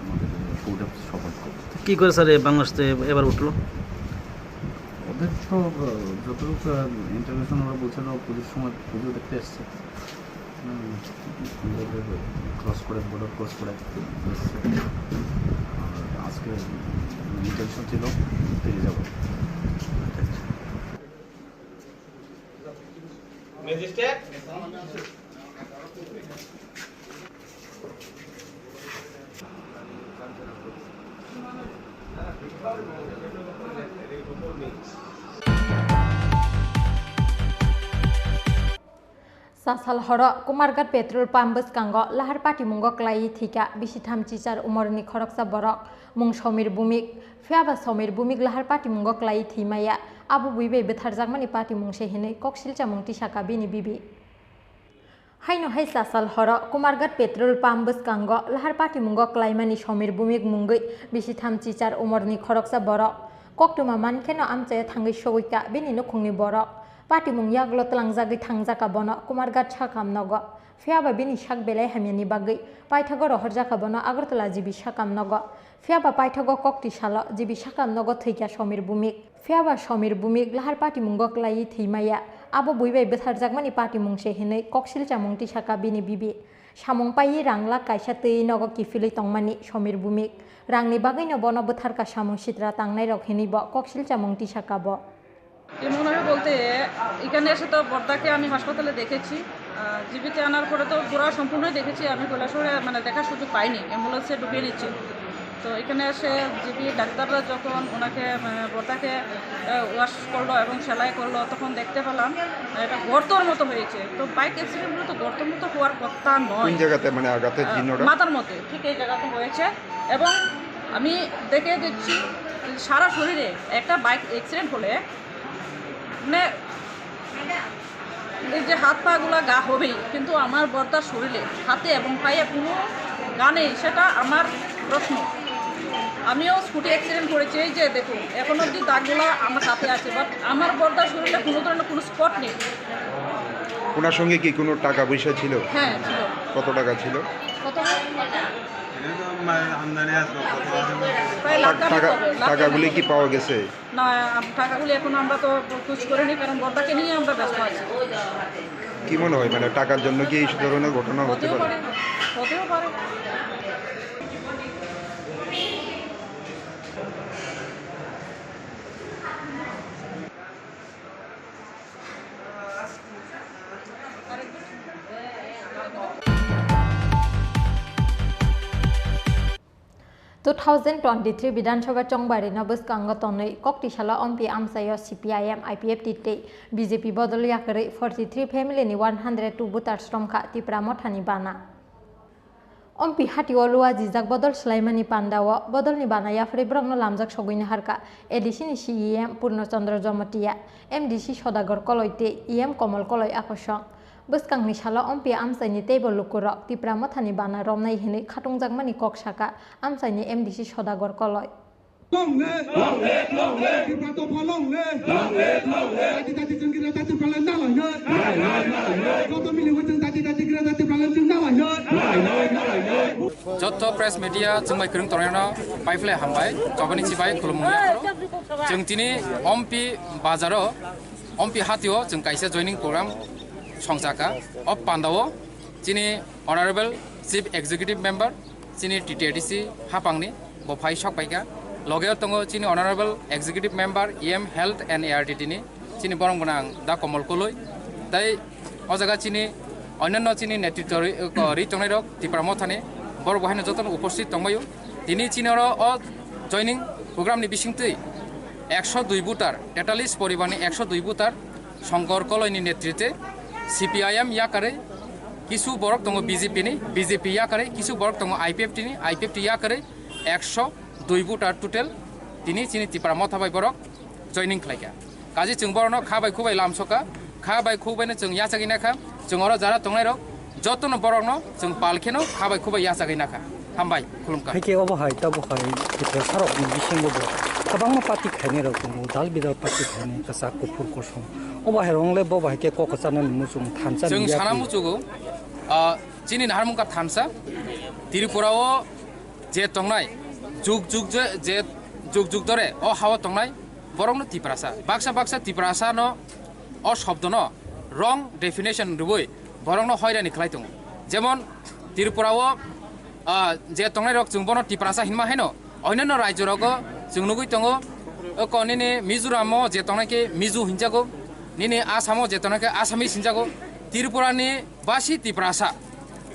আমাদের কোর্টে সোপর্দ করব। কি করে স্যার এ বাংলাদেশ থেকে এবার উঠলো? তো, আহ, যতটুকু, আহ, ইন্টারভিউ শুনে ওরা বলছিল, পুলিশ সময় পুজো দেখতে এসছে। হুম, ক্রস করে, বর্ডার ক্রস করে এসছে। আর আজকে ইন্টারভিউ ছিল, ফিরে যাবো। Magistrate. Sasal horo Kumarghat petrol pump bwskango lahar patimungo klaiwi thwikha bisi thamchi char umorni khoroksa borok, mung Somir Bumik. Phiyaba Somir Bumik lahar patimungo klaiwi thwimaya, abo bui bai bwtharjakmani patimung se hinwi koksilchamung tisakha bini bibi. Haino hai sasal horo Kumarghat petrol pump bwskango lahar patimungo klaimani Somir Bumik mungwi bisi thamchi char umorni khoroksa borok koktwma mankheno amchaio thangwi sogwikha bini nukhungni borok. Patimung yagulo tlangjagwi thangjakha bono Kumarghat sakam nogo. Phiyaba bini sak belai hamyani bagwi paithago rohorjakha bono Agartala G B sakam nogo. Phiyaba paithago kokti salo G B sakam nogo thwikha Somir Bumik. Phiyaba Somir Bumik lahar patimungo klaiwi thwimaya, abo bui bai bwtharjakmani patimung se hinwi koksilchamung tisakha bini bibi. Samung paiwi rang lakh kaisa twi nogo kiphilwi tongmani Somir Bumik. Rangni bagwino bono bwtharkha samung sitra tangnairok hinwi bo koksilchamung tisakha bo. এমনভাবে বলতে, এখানে এসে তো বর্দাকে আমি হাসপাতালে দেখেছি। আহ, জিবিতে আনার পরে তো পুরা সম্পূর্ণই দেখেছি আমি, কৈলাসহরে মানে দেখার সুযোগ পাইনি, অ্যাম্বুলেন্সে ঢুকিয়ে নিচ্ছে। তো এখানে এসে জিবি ডাক্তাররা যখন ওনাকে, আহ, বর্দাকে, আহ, ওয়াশ করলো এবং সেলাই করলো, তখন দেখতে পেলাম, আহ, এটা গর্তর মতো হয়েছে। তো বাইক অ্যাক্সিডেন্টগুলো তো গর্তর মতো হওয়ার কথা নয়। কোন জায়গাতে মানে আঘাত হয়েছে আহ, চিহ্নটা? মাথার মধ্যে, ঠিক এই জায়গাতে হয়েছে। এবং আমি দেখে দিচ্ছি, সারা শরীরে একটা বাইক অ্যাক্সিডেন্ট হলে মানে এই যে হাত পাগুলা গা হবেই, কিন্তু আমার বর্দার শরীরে, হাতে এবং পায়ে কোনো গা নেই, সেটা আমার প্রশ্ন। আমিও স্কুটি অ্যাক্সিডেন্ট করেছি, এই যে দেখুন, এখন অবধি দাগগুলা আমার হাতে আছে, বাট আমার বর্দার শরীরে কোনো ধরনের কোনো স্পট নেই। ওনার সঙ্গে কি কোনো টাকা পয়সা ছিল? হ্যাঁ, ছিল। কত টাকা ছিল? কত? এটা তো, মানে, আমদানি আসলো, কত আসলো? প্রায় লাখ টা-, খানিক টাকা, হবে, লাখ টাকাগুলি খানিক কি হবে। পাওয়া গেছে? না, আম-, টাকাগুলি এখন আমরা তো খোঁজ করিনি, কারণ বর্দাকে নিয়ে আমরা ব্যস্ত আছি। কি মনে হয়, মানে, টাকার জন্য কি এই ধরনের ঘটনা হতে হতেও পারে? পারে, হতেও পারে। Two thousand twenty-three Bidhan Sabha chongbari no bwskango tonwi kokti salo ompi amchaio C P I M, I P F T tei B J P bodol yakarwi forty three family ni one hundred two voters romkha Tipra Mothani bana. Ompi hatio luajijak bodol swlaimani pandao bodolni bana yapharwi borokno lamjak sogwini harkha A D C ni C E M Purno Chandra Jamatia, M D C Sodagar Koloi tei E M Komol Koloi akosong. Bwskangni salo ompi amchaini teibo lukurok Tipra Mothani bana romnai hinwi khatungjakmani kok sakha amchaini M D C Sodagar Koloi. Long live! Long live! Long live! Tipra Motha long live! Long live! Long live! Dati dati jeng gira dati palan na lai noi. Lai noi, lai noi. Joto mili wajeng dati dati gira dati palan jeng na lai noi. Lai noi, lai noi. Joto press media chwngbai kwrwng tongnai no paiphlai hambai, chobani chibai khulumung yapharo. Chwng tini Ompi bazaro, Ompi hatio chwng kaisa joining program songchakha. O pandao chini Honorable Chief Executive Member, chini T T A D C hapangni bo phai sok paikha. Logeo tongo chini Honorable Executive Member E M Health and A R T T ni, chini borong gwnang Da Komol Koloi. Tai o jaga chini onyanno chini netritwo ri, ko, ri tongnai rok Tipra Mothani, borok bo haino jotono uposthit tongbaio. Tini chini oro o joining program ni bisingtwi ekso dui voter, tetallis poribar ni ekso dui voter, Shankar Koloi ni netrite C P I M yakarwi kisu borok tongo B J P ni, B J P yakarwi kisu borok tongo I P F T ni, I P F T yakarwi ekso dui voter total tini chini Tipra Motha bai borok joining khlaikha. Kaje chwng borokno kha bai khubai lamsokha, kha bai khubaino chwng yachagwi nakha, chwng oro jara tongnairok jotono borokno chwng pal kheno kha bai khubai yachagwi nakha. Hambai, khulumkha. Haikhe obo hai, tabo hai, Tiprasarokni bisingo bo kwbangma party khainairok tongo, dal bidal party khainai, kwchak, kuphur, kosom. Obo hai rong le bo bai khe kok kwcharnani muchung thansa chwng ni sana yapri. Muchugo, ah, chini naharmung kha thansa, Tripura o je tongnai, juk juk je, je juk juk dore o hao tongnai, Borokno Tiprasa, baksa baksa Tiprasano o shobdono wrong definition rwui borokno hoirani khlai tongo. Jemon Tripura o, ah, je tongnairok chwng bono Tiprasa hinma haino, onyono rajyorogo chwng nugui tongo, oko nini Mizoramo je tongnai khe Mizo hinjago, nini Asamo je tongnai khe Assamese hinjago. Tripurani basi Tiprasa.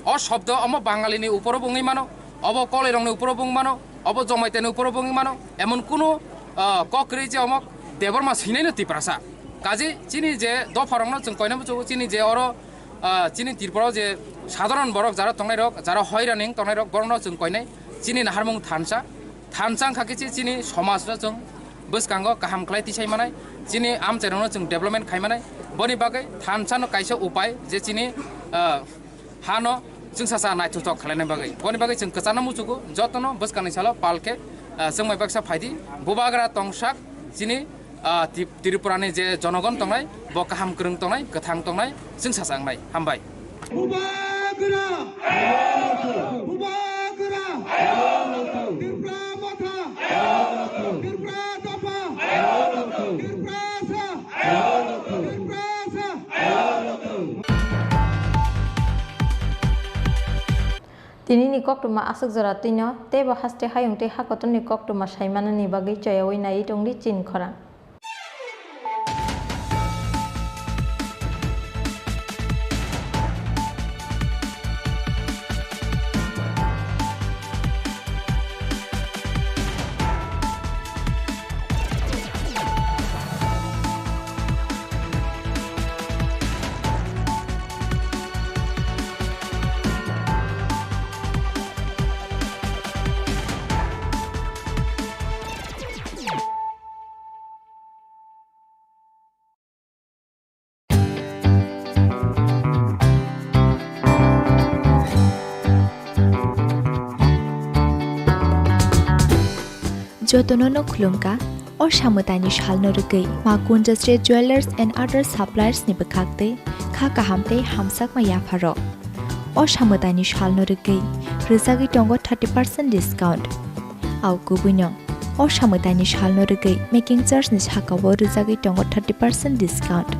O shobdo omo Bangalini uporo bo wngwi mano, obo Kolairokni uporo bo wngwi mano, obo Jomaitani uporo bo wngwi mano, emon kunu, ah, kok kwrwi je omo Debbarma swinaino Tiprasa. Kaje chini je dopharokno chwng koina muchungo, chini je oro, ah, chini Tripura o je sadharon borok jara tongnairok, jara hoirani wng tongnairok, borokno chwng koinai chini naharmung thansa. Thansa wngkha khe chi-, chini somajno chwng bwskango kaham khlai tisai manai, chini amchairokno chwng development khai manai. Boni bagwi thansano kaisa upai je chini, ah, hano chwngsacha naithothok khlaina bagwi. Boni bagwi chwng kwchangno muchugo, jotono bwskangni salo pal khe, ah, chwngmai baksa phaidi. Bubagra tongsak chini, ah, Ti-, Tripurani je jonogon tongnai, bo kaham kwrwng tongnai, kwthang tongnai, chwngsacha wngnai. Hambai. Bubagra! Bubagra! Tripura Motha! Tripura Dopha! Tiprasa! Tiprasa! Tinini koktwma aswk jora twino, teibo haste hayung tei hakotorni koktwma saimanani bagwi choyaui naiwi tongdi chini khorang. Jotono no khulumkha, o samwtaini salno rwgwi Ma Kunjasri Jewellers and Other Suppliers ni bwkhaktwi kha kaham tei hamjakma yapharok. O samwtaini salno rwgwi rwjagwi tongo thirty percent discount. Au kubuino, o samwtaini salno rwgwi making charge ni sakao rwjagwi tongo thirty percent discount.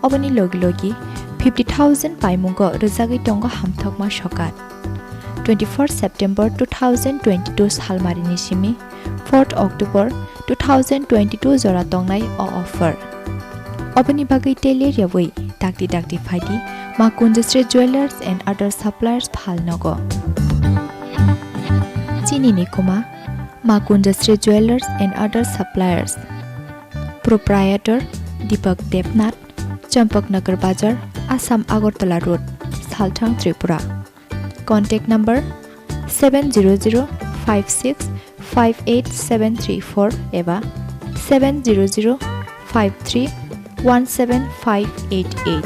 Oboni logi logi fifty thousand paimungo rwjagwi tongo hamthokma sokat. Twenty-four September two thousand twenty-two salmarini simi fourth October two thousand twenty-two jora tongnai o offer. Oboni bagwi tei ler yaui dakti dakti phaidi Ma Kunjasri Jewellers and Other Suppliers phalnogo. Chini ni kuma Ma Kunjasri Jewellers and Other Suppliers. Proprietor Deepak Debnath, Champaknagar Bazar, Assam Agartala Road, Salthang, Tripura. Contact number seven zero zero five six five eight seven three four eba seven zero zero five three one seven five eight eight.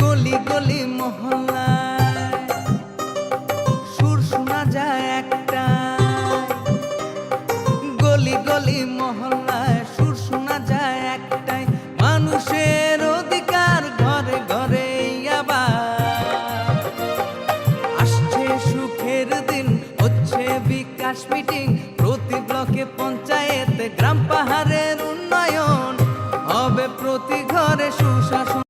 গলি গলি মহল্লায় সুর শোনা যায় একটাই, গলি গলি মহল্লায় সুর শোনা যায় একটাই, মানুষের অধিকার ঘরে ঘরে আবার। আসছে সুখের দিন, হচ্ছে বিকাশ মিটিং, প্রতি ব্লকে পঞ্চায়েতে গ্রাম পাহাড়ের উন্নয়ন হবে, প্রতি ঘরে সুশাসন।